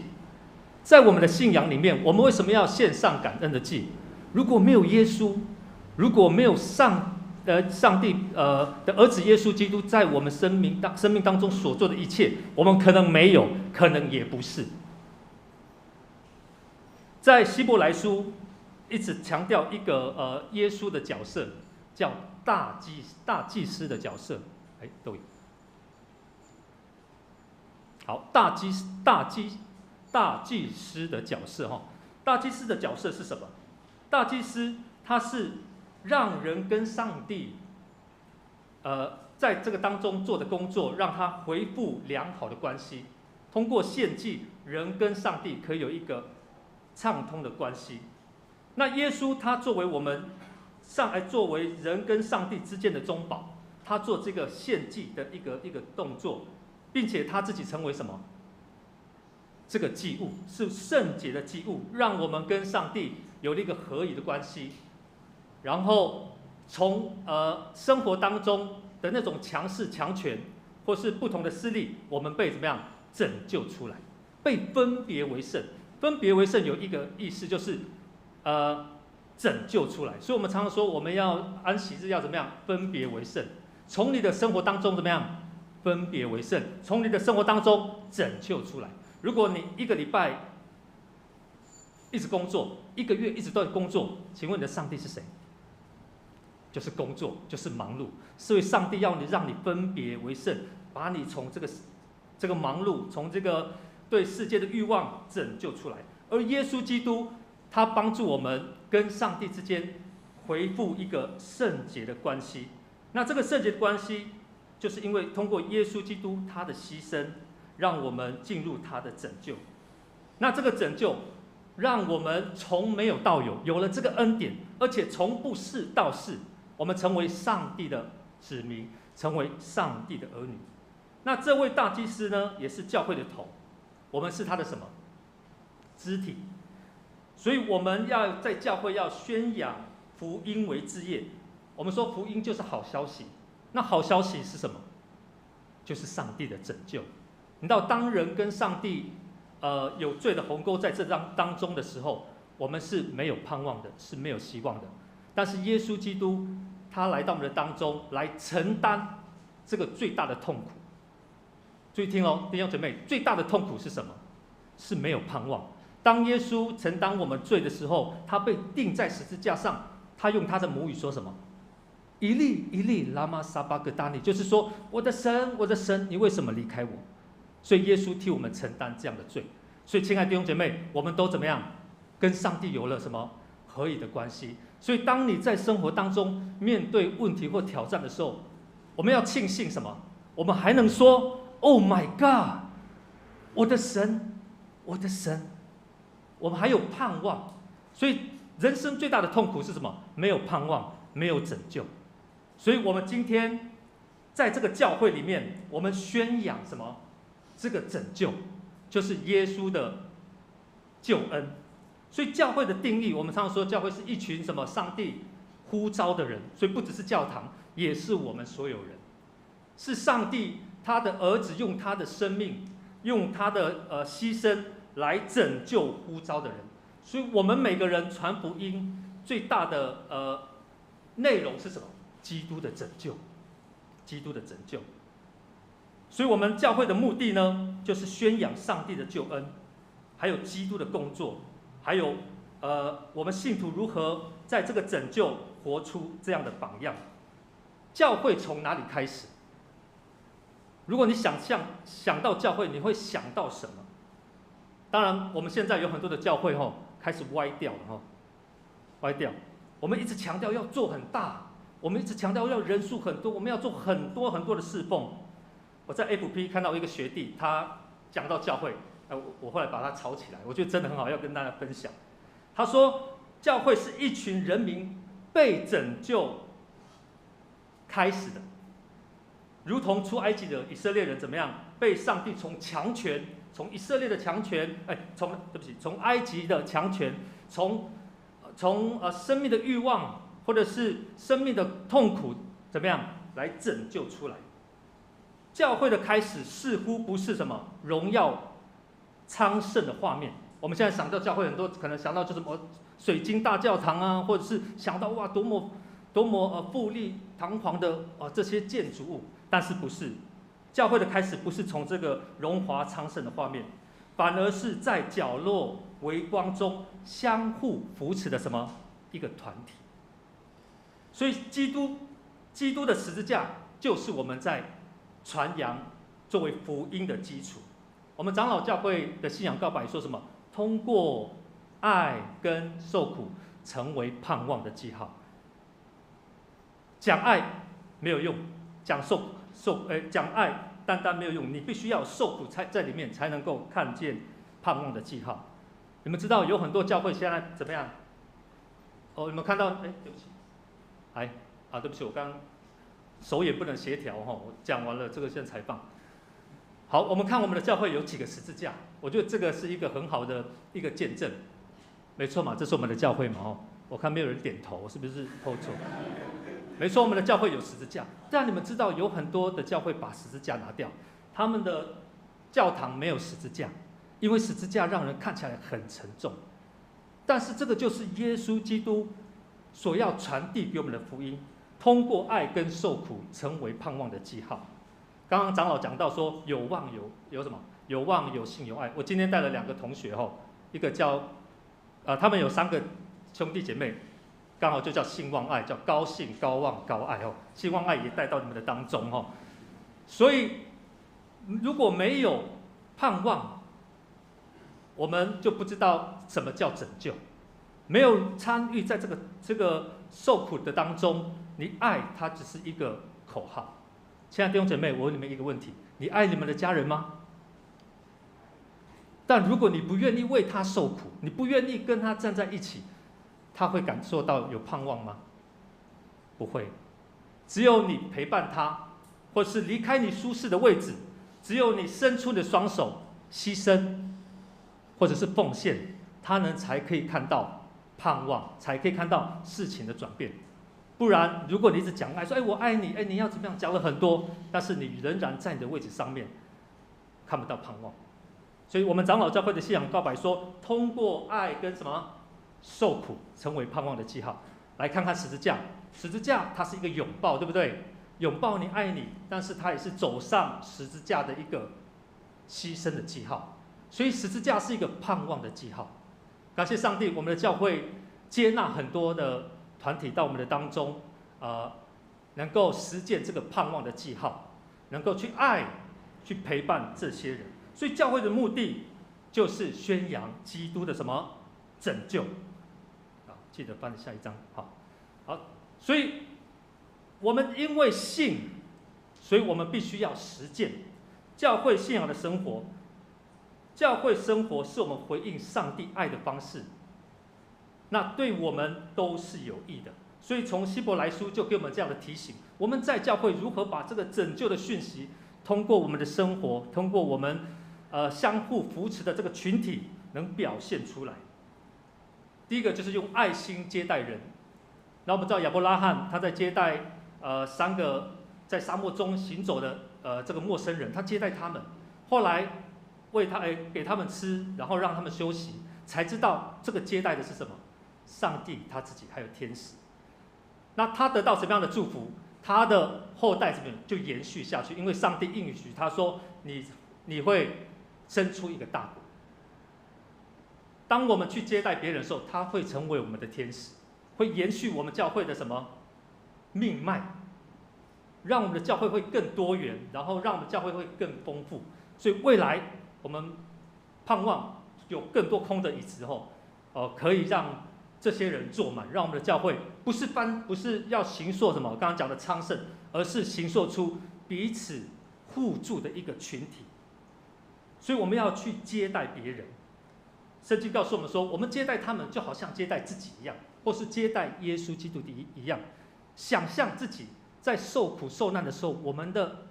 在我們的信仰裡面，我們為什麼要獻上感恩的祭？如果沒有耶穌，如果沒有上帝的兒子耶穌基督在我們生命當中所做的一切，我們可能沒有，可能也不是。在希伯來書一直強調一個耶穌的角色，叫大祭司的角色。哎，都有。好，大祭司的角色哈，大祭司的角色是什麼？大祭司他是讓人跟上帝，在這個當中做的工作，讓他恢復良好的關係，通過獻祭，人跟上帝可以有一個暢通的關係。那耶稣他作为我们上来作为人跟上帝之间的中保，他做这个献祭的一个动作，并且他自己成为什么？这个祭物是圣洁的祭物，让我们跟上帝有了一个合宜的关系。然后从生活当中的那种强势强权，或是不同的势力，我们被怎么样拯救出来，被分别为圣。分别为圣有一个意思就是，拯救出来。所以，我们常常说，我们要安息日要怎么样？分别为圣，从你的生活当中怎么样？分别为圣，从你的生活当中拯救出来。如果你一个礼拜一直工作，一个月一直都在工作，请问你的上帝是谁？就是工作，就是忙碌。所以上帝要你让你分别为圣，把你从这个忙碌，从这个对世界的欲望拯救出来。而耶稣基督，他帮助我们跟上帝之间恢复一个圣洁的关系。那这个圣洁的关系，就是因为通过耶稣基督他的牺牲，让我们进入他的拯救。那这个拯救，让我们从没有到有，有了这个恩典，而且从不是到是，我们成为上帝的子民，成为上帝的儿女。那这位大祭司呢，也是教会的头，我们是他的什么？肢体。所以我们要在教会要宣扬福音为志业。我们说福音就是好消息，那好消息是什么？就是上帝的拯救。你知道，当人跟上帝，有罪的鸿沟在这当中的时候，我们是没有盼望的，是没有希望的。但是耶稣基督他来到我们的当中，来承担这个最大的痛苦。注意听哦，弟兄姐妹，最大的痛苦是什么？是没有盼望。当耶稣承担我们罪的时候，他被钉在十字架上，他用他的母语说什么？以利以利，拉玛撒巴各达尼，就是说，我的神，我的神，你为什么离开我？所以耶稣替我们承担这样的罪。所以，亲爱的弟兄姐妹，我们都怎么样？跟上帝有了什么合宜的关系？所以，当你在生活当中面对问题或挑战的时候，我们要庆幸什么？我们还能说：“Oh my God，我的神，我的神。”我们还有盼望。所以，人生最大的痛苦是什么？没有盼望，没有拯救。所以，我们今天在这个教会里面，我们宣扬什么？这个拯救，就是耶稣的救恩。所以，教会的定义，我们常常说，教会是一群什么？上帝呼召的人。所以，不只是教堂，也是我们所有人，是上帝他的儿子用他的生命，用他的牺牲来拯救呼召的人。所以，我们每个人传福音最大的内容是什么？基督的拯救，基督的拯救。所以，我们教会的目的呢，就是宣扬上帝的救恩，还有基督的工作，还有我们信徒如何在这个拯救活出这样的榜样。教会从哪里开始？如果你想象想到教会，你会想到什么？当然，我们现在有很多的教会吼开始歪掉了吼，歪掉。我们一直强调要做很大，我们一直强调要人数很多，我们要做很多很多的侍奉。我在 FB 看到一个学弟，他讲到教会，我后来把他抄起来，我觉得真的很好，要跟大家分享。他说，教会是一群人民被拯救开始的，如同出埃及的以色列人怎么样被上帝从强权，从以色列的强权，哎，从对不起，从埃及的强权，从生命的欲望或者是生命的痛苦怎么样来拯救出来。教会的开始似乎不是什么荣耀昌盛的画面。我们现在想到教会，很多可能想到就是什么水晶大教堂啊，或者是想到哇多么多么富丽堂皇的啊这些建筑物，但是不是，教会的开始不是从这个荣华昌盛的画面，反而是在角落微光中相互扶持的什么一个团体。所以基督的十字架就是我们在传扬作为福音的基础。我们长老教会的信仰告白说什么？通过爱跟受苦成为盼望的记号。讲爱没有用，讲受受哎讲爱单单没有用，你必须要受苦才在里面才能够看见盼望的记号。你们知道有很多教会现在怎么样？哦，有沒有看到？哎，對不起，哎，啊，對不起，我剛剛手也不能協調哈，我講完了，這個現在才放。好，我們看我們的教會有幾個十字架，我覺得這個是一個很好的一個見證，沒錯嘛，這是我們的教會嘛，哦，我看沒有人點頭，是不是偷錯？沒錯，我們的教會有十字架，但你們知道有很多的教會把十字架拿掉，他們的教堂沒有十字架，因為十字架讓人看起來很沉重。但是這個就是耶穌基督所要傳遞給我們的福音，通過愛跟受苦成為盼望的記號。剛剛長老講到說有望有什麼？有望有信有愛。我今天帶了兩個同學吼，一個叫，他們有三個兄弟姐妹，剛好就叫信望愛，叫高信高望高愛哦。信望愛也帶到你們的當中哦。所以如果沒有盼望，我們就不知道什麼叫拯救。沒有參與在這個受苦的當中，你愛它只是一個口號。親愛的弟兄姐妹，我問你們一個問題：你愛你們的家人嗎？但如果你不願意為他受苦，你不願意跟他站在一起，他會感受到有盼望嗎？不會。只有你陪伴他，或是離開你舒適的位置，只有你伸出你的雙手犧牲，或者是奉獻，他們才可以看到盼望，才可以看到事情的轉變。不然，如果你一直講愛，說哎我愛你，哎你要怎麼樣，講了很多，但是你仍然在你的位置上面，看不到盼望。所以，我們長老教會的信仰告白說，通過愛跟什麼受苦，成為盼望的記號。來看看十字架，十字架它是一個擁抱，對不對？擁抱你，愛你，但是它也是走上十字架的一個犧牲的記號。所以，十字架是一個盼望的記號。感謝上帝，我們的教會接納很多的團體到我們的當中，能夠實踐這個盼望的記號，能夠去愛、去陪伴這些人。所以教會的目的就是宣揚基督的什麼拯救。好，記得翻下一張。好，好，所以我們因為信，所以我們必須要實踐教會信仰的生活。教會生活是我們回應上帝愛的方式。那對我們都是有益的，所以從希伯來書就給我們這樣的提醒：我們在教會如何把這個拯救的訊息，通過我們的生活，通過我們相互扶持的這個群體，能表現出來。第一個就是用愛心接待人。那我們知道亞伯拉罕他在接待三個在沙漠中行走的這個陌生人，他接待他們，後來為他給他們吃，然後讓他們休息，才知道這個接待的是什麼。上帝他自己還有天使，那他得到什麼樣的祝福？他的後代怎麼樣就延續下去？因為上帝應許他說：“你會生出一個大國。”當我們去接待別人的時候，他會成為我們的天使，會延續我們教會的什麼命脈，讓我們的教會會更多元，然後讓我們教會會更豐富。所以未來我們盼望有更多空的椅子後，可以讓這些人坐滿，讓我們的教會不是要形塑什麼剛剛講的昌盛，而是形塑出彼此互助的一個群體。所以我們要去接待別人。聖經告訴我們說，我們接待他們就好像接待自己一樣，或是接待耶穌基督的一樣。想象自己在受苦受難的時候，我們的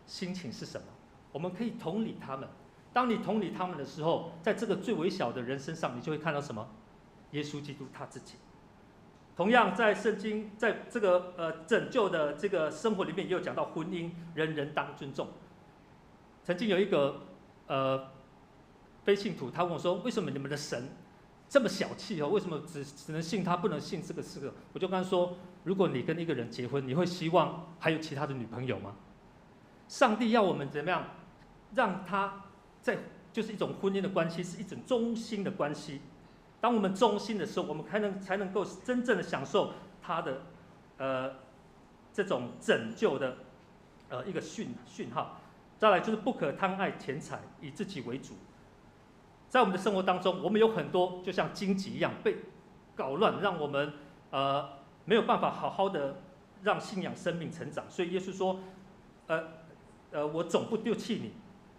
心情是什麼？我們可以同理他們。當你同理他們的時候，在這個最微小的人身上，你就會看到什麼？耶穌基督他自己。同樣在聖經，在這個拯救的這個生活裡面，也有講到婚姻，人人當尊重。曾經有一個非信徒，他問我說：“為什麼你們的神這麼小氣哦？為什麼只能信他，不能信這個這個？”我就跟他說：“如果你跟一個人結婚，你會希望還有其他的女朋友嗎？”上帝要我們怎麼樣，讓他在就是一種婚姻的關係，是一種忠心的關係。當我們忠心的時候，我們才能夠真正的享受他的這種拯救的一個訊號。再來就是不可貪愛錢財，以自己為主。在我們的生活當中，我們有很多就像荊棘一樣被搞亂，讓我們沒有辦法好好的讓信仰生命成長。所以耶穌說：“我總不丟棄你。”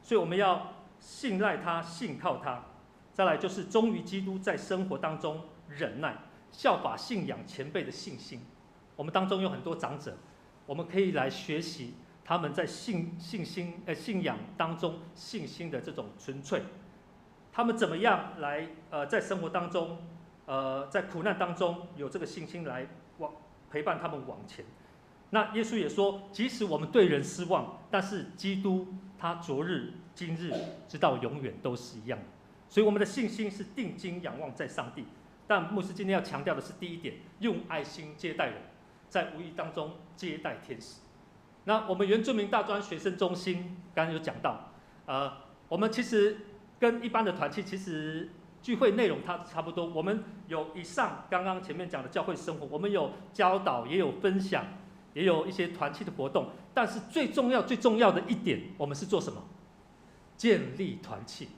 所以我們要信賴他，信靠他。再來就是忠於基督，在生活當中忍耐。效法信仰前辈的信心。我们当中有很多长者，我们可以来学习他们在信仰当中信心的这种纯粹。他们怎么样来在生活当中，在苦难当中有这个信心来往陪伴他们往前。那耶稣也说，即使我们对人失望，但是基督他昨日、今日，直到永远都是一样的。所以我们的信心是定睛仰望在上帝。但牧师今天要强调的是第一点，用爱心接待人，在无意当中接待天使。那我们原住民大专学生中心刚刚有讲到，我们其实跟一般的团契其实聚会内容它差不多。我们有以上刚刚前面讲的教会生活，我们有教导，也有分享，也有一些团契的活动。但是最重要、最重要的一点，我们是做什么？建立团契。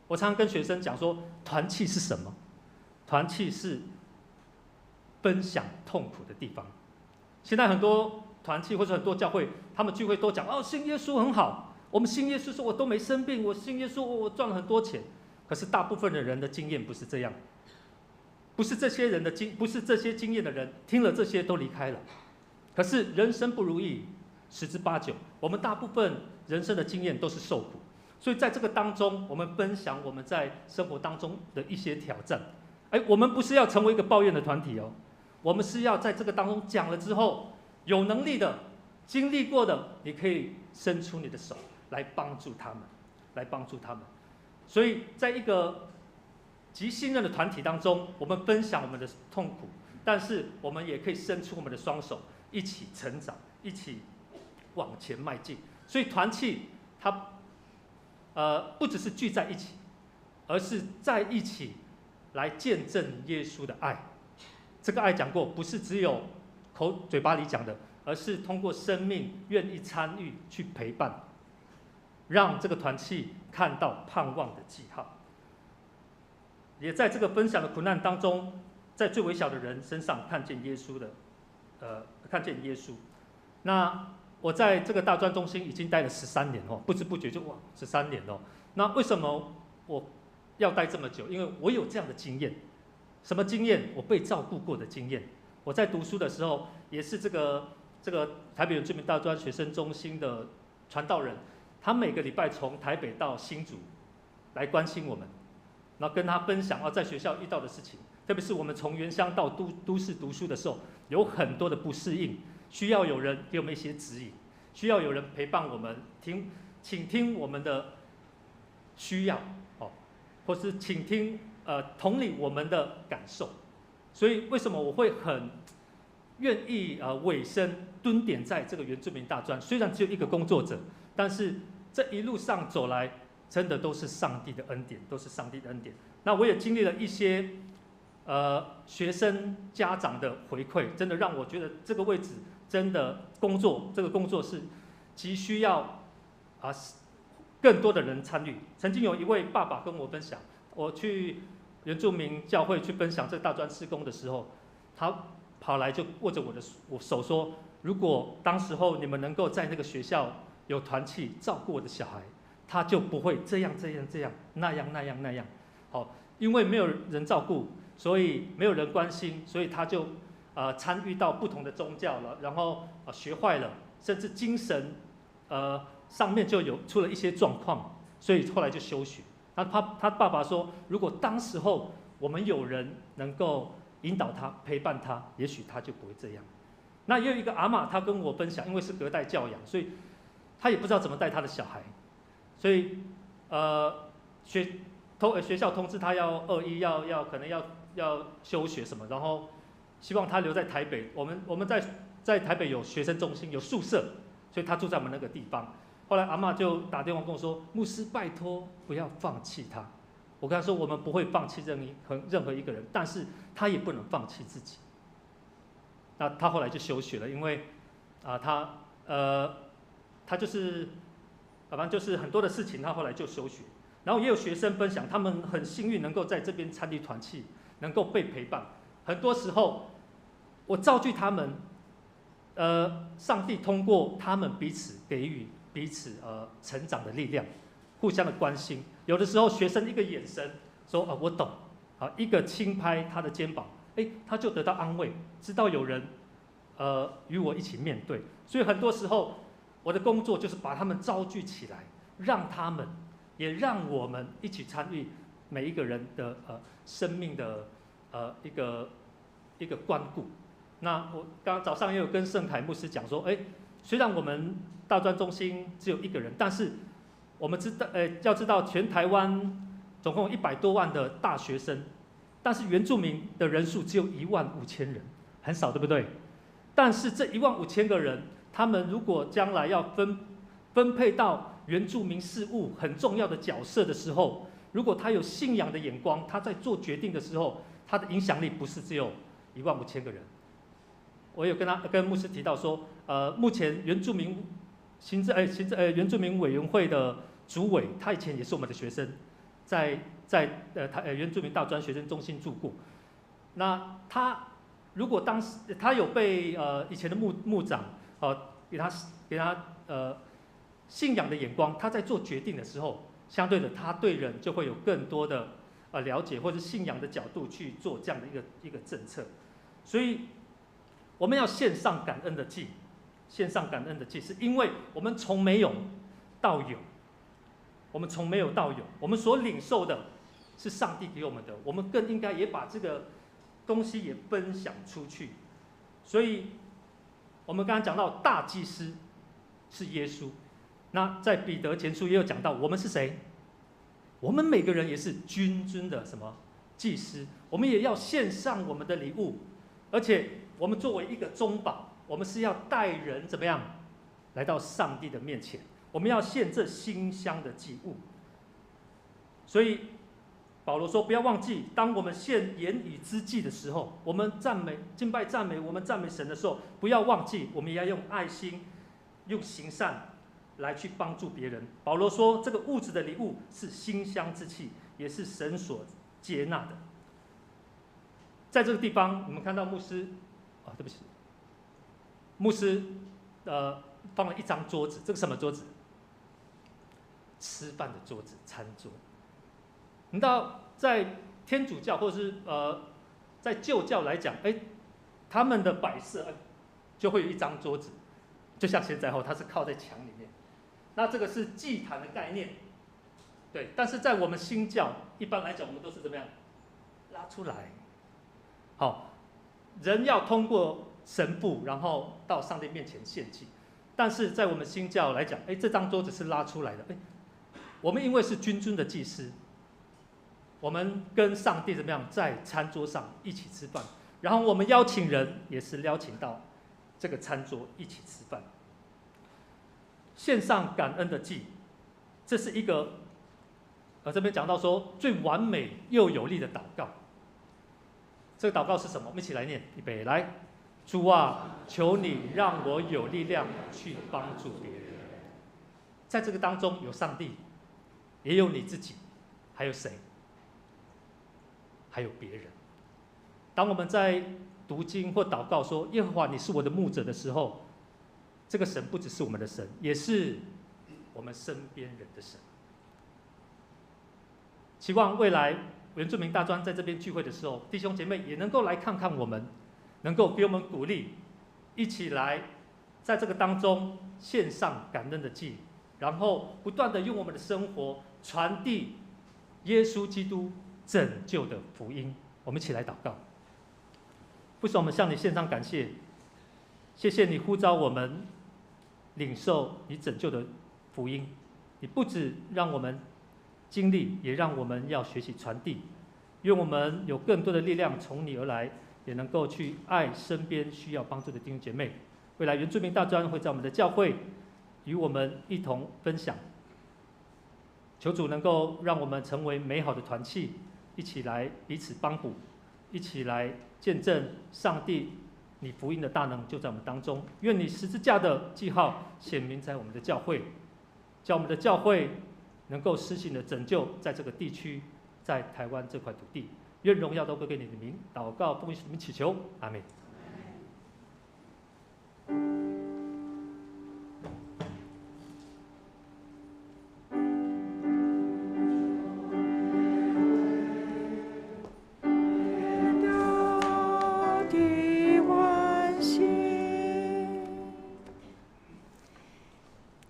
我常常跟学生讲说，团契是什么？团契是分享痛苦的地方。现在很多团契或者很多教会，他们聚会都讲哦，信耶稣很好。我们信耶稣说我都没生病，我信耶稣我赚了很多钱。可是大部分的人的经验不是这样，不是这些经验的人听了这些都离开了。可是人生不如意十之八九，我们大部分人生的经验都是受苦，所以在这个当中，我们分享我们在生活当中的一些挑战。哎，我们不是要成为一个抱怨的团体哦，我们是要在这个当中讲了之后，有能力的、经历过的，你可以伸出你的手来帮助他们，来帮助他们。所以，在一个极信任的团体当中，我们分享我们的痛苦，但是我们也可以伸出我们的双手，一起成长，一起往前迈进。所以，团契它，不只是聚在一起，而是在一起来见证耶稣的爱。这个爱讲过，不是只有嘴巴里讲的，而是通过生命愿意参与去陪伴，让这个团契看到盼望的记号。也在这个分享的苦难当中，在最微小的人身上看见耶稣的，看见耶稣。那我在这个大专中心已经待了十三年哦，不知不觉就哇十三年哦。那为什么我要待这么久？因为我有这样的经验。什么经验？我被照顾过的经验。我在读书的时候，也是这个台北原住民大专学生中心的传道人，他每个礼拜从台北到新竹来关心我们，然后跟他分享啊在学校遇到的事情，特别是我们从原乡到都市读书的时候，有很多的不适应，需要有人给我们一些指引，需要有人陪伴我们，倾听我们的需要，哦，或是倾听同理我们的感受。所以为什么我会很愿意委身蹲点在这个原住民大专？虽然只有一个工作者，但是这一路上走来，真的都是上帝的恩典，都是上帝的恩典。那我也经历了一些学生家长的回馈，真的让我觉得这个位置真的工作，这个工作是急需要啊更多的人参与。曾经有一位爸爸跟我分享，我去原住民教会去分享这个大专事工的时候，他跑来就握着我的手说：“如果当时候你们能够在那个学校有团契照顾我的小孩，他就不会这样这样这样那样那样那样。”好，因为没有人照顾，所以没有人关心，所以他就参与到不同的宗教了，然后学坏了，甚至精神上面就有出了一些状况，所以后来就休学。那他爸爸说，如果当时候我们有人能够引导他、陪伴他，也许他就不会这样。那也有一个阿嬷，她跟我分享，因为是隔代教养，所以他也不知道怎么带他的小孩，所以学校通知他要二一要可能要休学什么，然后希望他留在台北。我们在台北有学生中心有宿舍，所以他住在我们那个地方。后来阿嬷就打电话跟我说：“牧师，拜托不要放弃他。”我跟他说：“我们不会放弃任何一个人，但是他也不能放弃自己。”那他后来就休学了，因为啊他就是反正就是很多的事情，他后来就休学。然后也有学生分享，他们很幸运能够在这边参与团契，能够被陪伴。很多时候，我造句他们，上帝通过他们彼此给予彼此成长的力量，互相的关心。有的时候学生一个眼神说啊我懂，啊一个轻拍他的肩膀，哎哎，他就得到安慰，知道有人，与我一起面对。所以很多时候，我的工作就是把他们招聚起来，让他们，也让我们一起参与每一个人的生命的一个关顾。那我刚刚早上也有跟盛凯牧师讲说，哎，虽然我们大专中心只有一个人，但是我们知道，要知道全台湾总共100多万的大学生，但是原住民的人数只有1.5万人，很少，对不对？但是这1.5万个人，他们如果将来要分配到原住民事务很重要的角色的时候，如果他有信仰的眼光，他在做决定的时候，他的影响力不是只有一万五千个人。我有跟牧师提到说，目前原住民行政哎行政呃原住民委员会的主委，他以前也是我们的学生，在原住民大专学生中心住过。那他如果当时他有被以前的牧长给他信仰的眼光，他在做决定的时候，相对的他对人就会有更多的了解或者信仰的角度去做这样的一个政策。所以我们要献上感恩的祭，献上感恩的祭，是因为我们从没有到有，我们从没有到有，我们所领受的是上帝给我们的，我们更应该也把这个东西也分享出去。所以，我们刚刚讲到大祭司是耶稣，那在彼得前书也有讲到，我们是谁？我们每个人也是君尊的什么祭司？我们也要献上我们的礼物，而且我们作为一个中保，我们是要带人怎么样来到上帝的面前？我们要献这馨香的祭物。所以保罗说：“不要忘记，当我们献言语之祭的时候，我们赞美、敬拜、赞美，我们赞美神的时候，不要忘记，我们也要用爱心、用行善来去帮助别人。”保罗说：“这个物质的礼物是馨香之气，也是神所接纳的。”在这个地方，我们看到牧师，啊，对不起，牧师，放了一张桌子，这个什么桌子？吃饭的桌子，餐桌。你知道，在天主教或者是在旧教来讲，哎，他们的摆设就会有一张桌子，就像现在吼，它是靠在墙里面。那这个是祭坛的概念，对。但是在我们新教，一般来讲，我们都是怎么样？拉出来。好，人要通过神父，然后到上帝面前献祭。但是在我们新教来讲，哎，这张桌子是拉出来的。哎，我们因为是君尊的祭司，我们跟上帝怎么样在餐桌上一起吃饭，然后我们邀请人也是邀请到这个餐桌一起吃饭，献上感恩的祭，这是一个，这边讲到说最完美又有力的祷告。这个祷告是什么？我们一起来念，预备来，主啊，求你让我有力量去帮助别人。在这个当中有上帝，也有你自己，还有谁？还有别人。当我们在读经或祷告说“耶和华，你是我的牧者”的时候，这个神不只是我们的神，也是我们身边人的神。期望未来原住民大专在这边聚会的时候，弟兄姐妹也能够来看看我们，能够给我们鼓励，一起来在这个当中献上感恩的祭，然后不断的用我们的生活传递耶稣基督拯救的福音。我们一起来祷告。父神，我们向你献上感谢，谢谢你呼召我们领受你拯救的福音。你不止让我们经历，也让我们要学习传递。愿我们有更多的力量从你而来，也能够去爱身边需要帮助的弟兄姐妹。未来原住民大专会在我们的教会与我们一同分享。求主能够让我们成为美好的团契，一起来彼此帮补，一起来见证上帝你福音的大能就在我们当中。愿你十字架的记号显明在我们的教会，叫我们的教会能够施行的拯救在这个地区，在台湾这块土地。愿荣耀都归给你的名。祷告奉耶稣名祈求，阿门。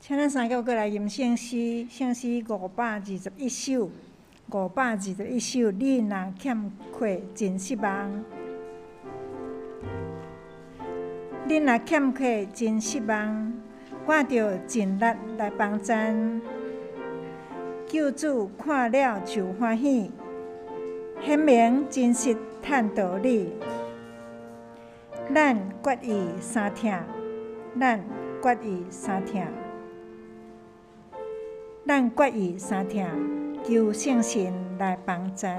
請咱三個過來吟聖詩，聖詩521首，521首。你若欠缺真失望，你若欠缺真失望，我著盡力來幫贊。救主看了就歡喜，顯明真實嘆道理。咱決意相疼，咱決意相疼，咱決意相疼，求聖神來幫贊。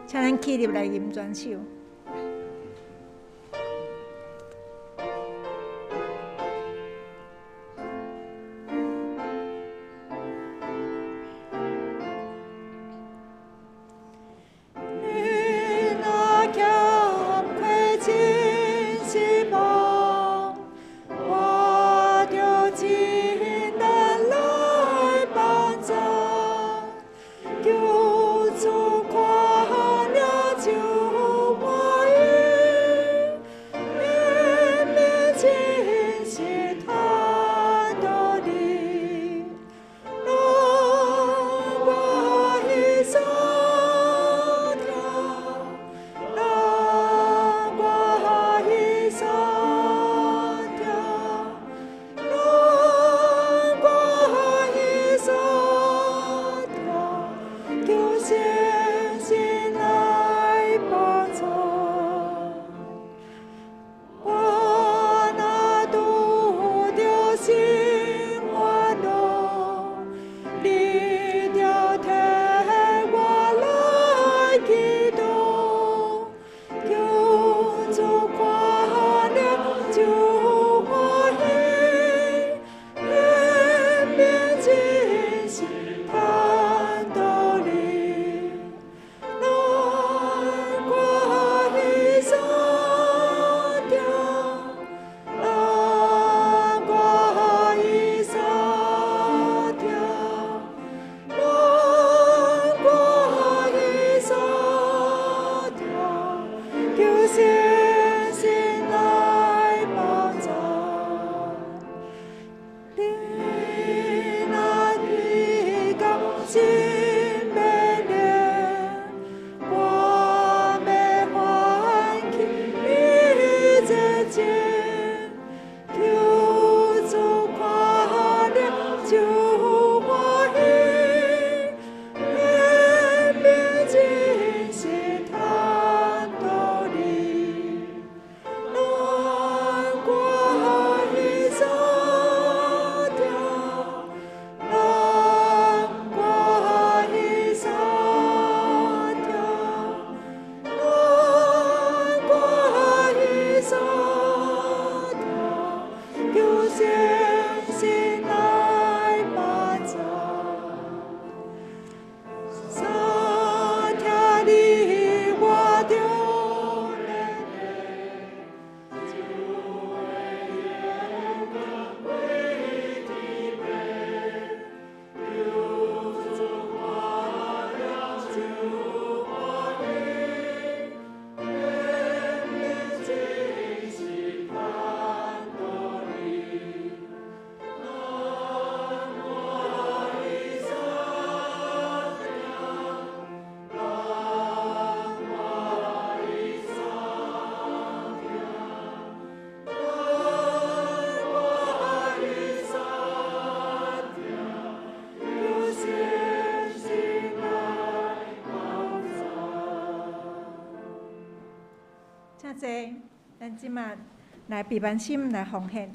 請咱起立來吟全首。咱這馬來閉目心來奉獻。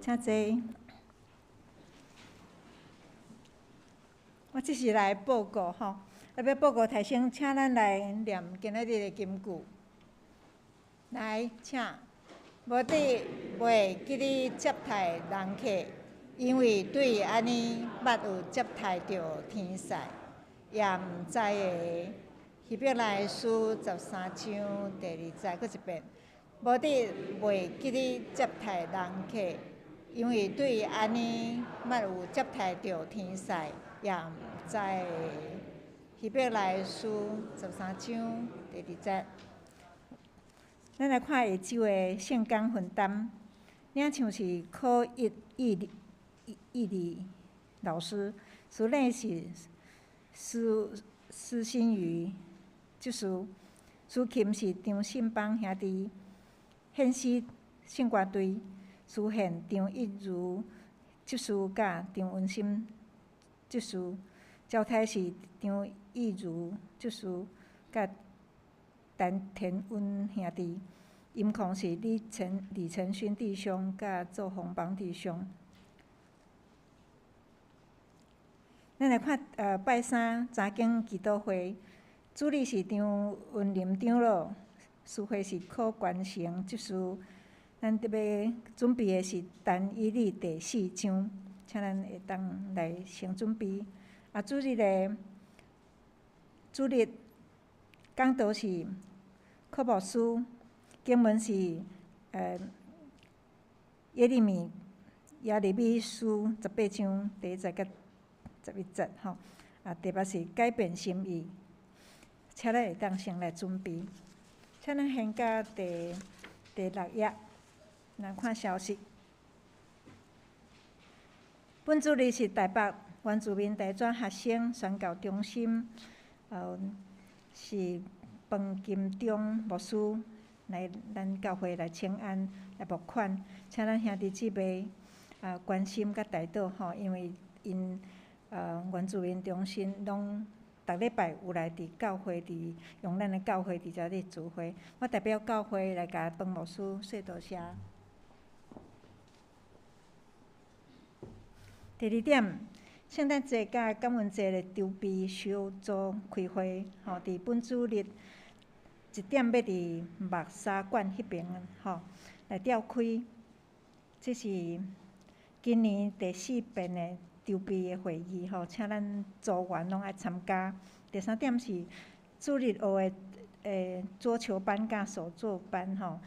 請坐。我這是來報告吼，啊，欲報告頭先，請咱來念今仔日的金句。來，請。無得袂記得接待人客，因為對按呢捌有接待著天使，也毋知的。希伯來書13章第2節，閣一遍。無得袂記得接待人客，因為對按呢捌有接待著天使，也毋知的。希伯來書13章第2節。咱來看下週的聖工分擔，領唱是柯一義義理老師，主禮是施施新宇執事，司琴是張信邦兄弟，獻詩聖歌隊，司獻張一如執事佮張文心執事，交代是張一如執事佮陳田溫兄弟，音控是李承勳弟兄佮周鴻邦弟兄。咱來看拜三查經祈禱會，主禮是張文林長老，司會是柯關成執事。咱特別準備的是但以理第四章，請咱會當來先準備。啊，主日的主日講道是柯牧師，經文是耶利米書18章第1節佮11節吼。啊，特別是改變心意，請咱會當先來準備。請咱先到第六頁，來看消息。本主日是台北原住民大專學生宣教中心，是彭金忠牧師來咱教會來請安來募款，請咱兄弟姊妹關心佮代禱吼，因為𪜶原住民中心攏逐禮拜有來佇教會佇用咱的教會佇遮咧聚會，我代表教會來共彭牧師說多謝。第二點，聖誕節佮感恩節的籌備小組開會，吼，佇本主日1點欲佇木沙館彼爿吼來召開，這是今年第四遍的籌備的會議吼，請咱組員攏愛參加。第三點是主日學的桌球班佮手作班吼，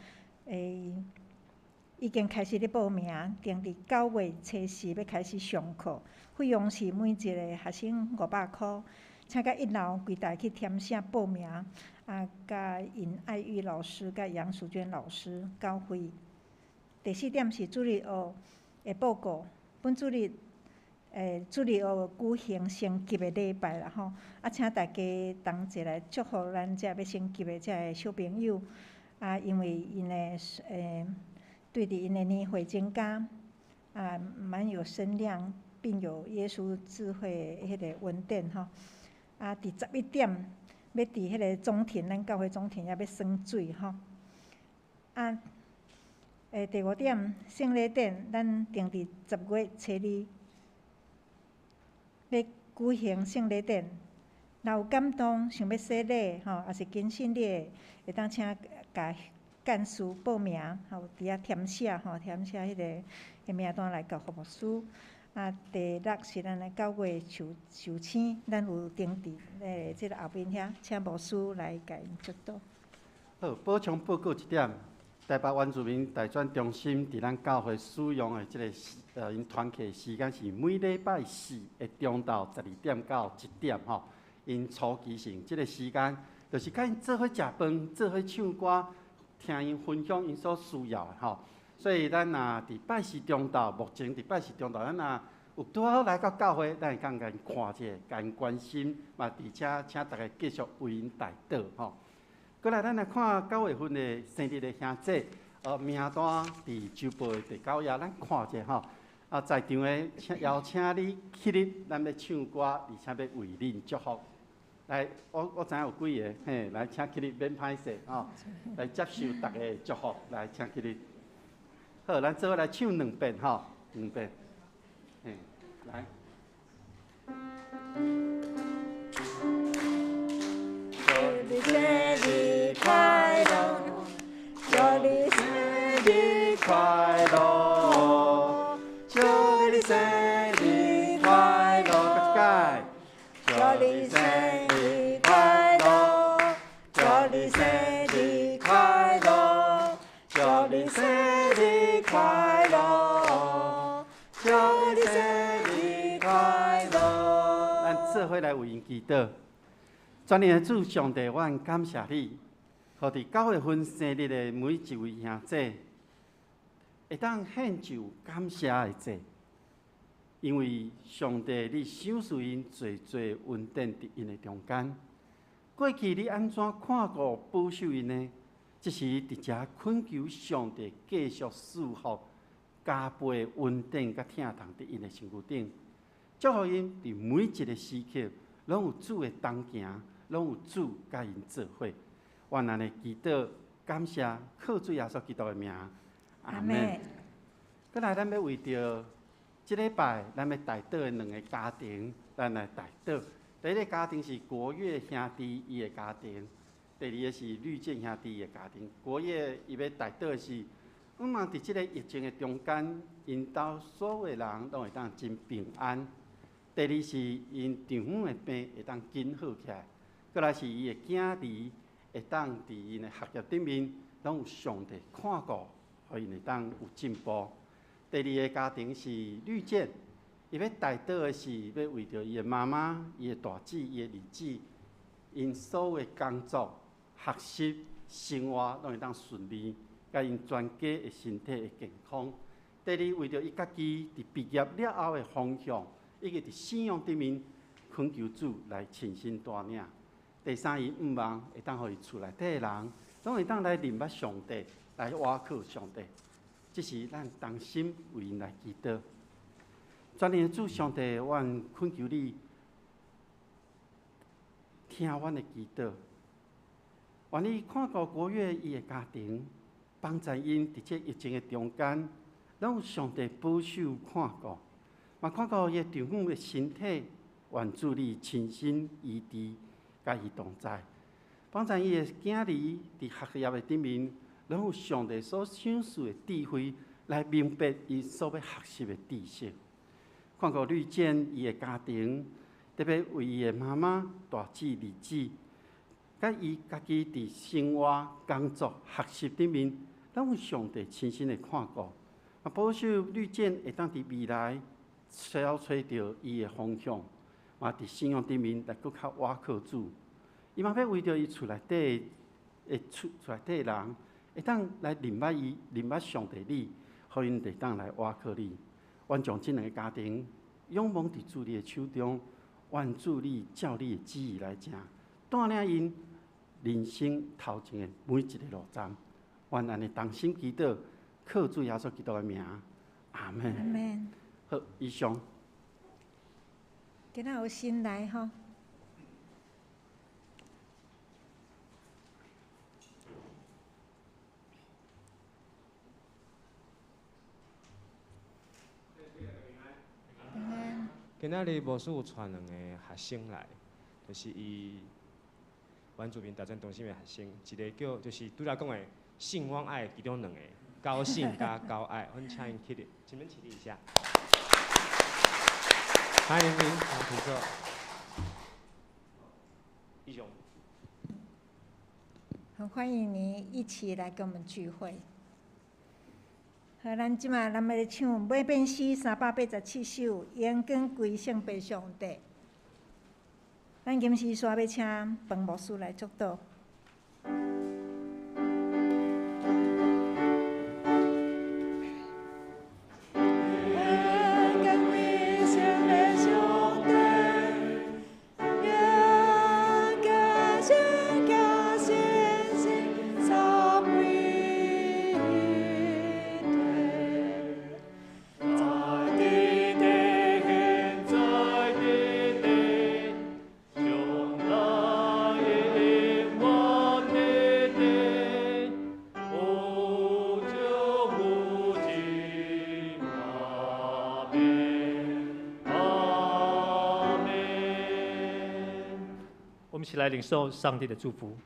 已經開始咧報名，定佇9月初4欲開始上課，費用是每一個學生500箍，請佮一樓櫃台去填寫報名，啊，佮尹愛玉老師佮楊淑娟老師交費。第四點是主日學的報告，本主日主日學舉行升級的禮拜啦吼，啊，請大家同齊來祝福咱這欲升級的這个小朋友，啊，因為𪜶的對佇𪜶的年歲增加，啊，蠻有身量，並有耶穌智慧的彼个恩典吼。啊，佇11點，欲佇彼个中庭，咱教會中庭遐欲耍水吼。啊，第五點，聖禮典，咱定佇10月初2，欲舉行聖禮典。若有感動，想欲洗禮吼，抑是堅信禮，會當請共幹事報名，吼，佇遐填寫吼，填寫彼个名單來交予牧師。啊，第六是咱的9月壽星，咱有登佇這个後面遐，請牧師來共𪜶祝禱。好，補充報告一點，台北原住民大專中心佇咱教會使用的這个𪜶團契時間是每禮拜四的中晝12點到1點吼。𪜶初期性這个時間，就是佮𪜶做伙食飯、做伙唱歌、聽𪜶分享𪜶所需要的吼。所以咱若佇拜四中晝，目前佇拜四中晝，咱若有拄好來到教會，咱會當共𪜶看者，共𪜶關心，嘛，而且請大家繼續為𪜶代禱吼。過來，咱來看9月份的生日的兄姊，名單佇週報的第9頁，咱看者吼。啊，在場的請邀請你起立，咱欲唱歌，而且欲為恁祝福。來，我知影有幾个，嘿，來請起立，免歹勢吼，來接受大家的祝福，來請起立。好，咱做伙来唱两遍吼，两遍。嘿，来。祝你生日快乐，祝你生日快乐，祝你生日快乐，搁一摆。祝你生日快乐，祝你生日快乐，祝你生日快乐，祝你生日快乐。咱做伙来为𪜶祈祷。全能的主上帝，阮感谢你，予伫9月份生日的每一位兄弟，会当献上感谢的祭，因为上帝你赏赐𪜶济济恩典伫𪜶的中间。过去你按怎看顾保守𪜶呢？这时伫遮恳求上帝继续赐福加倍恩典佮疼痛伫𪜶的身躯顶，祝福𪜶伫每一个时刻拢有主的同行，拢有主佮𪜶做伙。愿咱的祈祷感谢，靠主耶稣基督的名，阿们。阁来，咱欲为著这礼拜咱欲代祷的两个家庭，咱来代祷。第一个家庭是国岳兄弟伊的家庭，第二个是绿建兄弟伊的家庭。国岳伊欲代祷的是，毋望伫这个疫情的中间，𪜶兜所有的人拢会当真平安。第二是𪜶丈母的病会当紧好起来，阁来是伊的囝儿会当伫𪜶的学业顶面，拢有上帝看顾，予𪜶会当有进步。第二个家庭是绿建，伊欲代祷的是欲为著伊的妈妈、伊的大姊、伊的二姊，𪜶所有的工作、学习、生活拢会当顺利，佮𪜶全家的身体会健康。第二，为著伊家己伫毕业了后的方向，以及伫信仰顶面恳求主来亲身带领。第三，伊向望会当予伊厝内底的人，拢会当来认捌上帝，来倚靠上帝。这是咱同心为𪜶来祈祷。全能的主上帝，阮恳求你听阮的祈祷。愿你看顾国岳伊的家庭，帮助𪜶伫这疫情的中间，拢有上帝保守看顾，嘛看顾伊的丈母的身体，愿主你亲身医治，佮伊同在，帮助伊的囝儿伫学业的顶面，拢有上帝所赏赐的智慧，来明白伊所欲学习的知识。看顾绿建伊的家庭，特别为伊的妈妈、大姊、二姊，佮伊家己伫生活、工作、学习顶面，拢有上帝亲身的看顾。啊，保守绿建会当伫未来找揣著伊的方向，嘛伫信仰顶面来阁较倚靠主。伊嘛欲为著伊厝内底的厝内底的人，会当来认捌伊，认捌上帝你，予𪜶会当来倚靠你。愿将这两个家庭仰望伫主你的手中，愿主你照你的旨意来行，带领𪜶人生头前的每一个路站。愿按呢同心祈祷，靠主耶稣基督的名，阿们。阿们。好，以上。今仔有新来吼。今仔日牧师有带两个学生来，就是伊原住民大专中心的学生，一个叫就是拄才讲的信望爱其中两个，高信佮高爱，阮请𪜶起立，请恁起立一下。欢迎您，请坐。以上。很欢迎你一起来跟我们聚会。好，咱这马咱欲来唱《马变诗》387首，荣光归圣父上帝。咱今时煞欲请彭牧师来祝祷。在地地，将来的。們一起來領受上帝的祝福。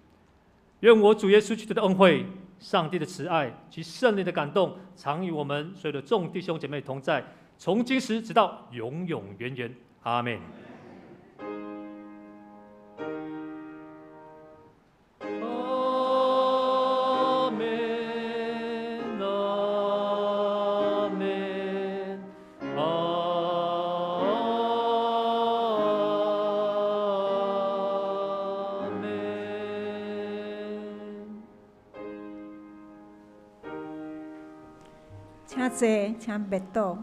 願我主耶穌基督的恩惠、上帝的慈愛及聖靈的感動，常與我們所有的眾弟兄姐妹同在，從今時直到永永遠遠。阿門。阿門，阿門，阿門。請坐，請別倒。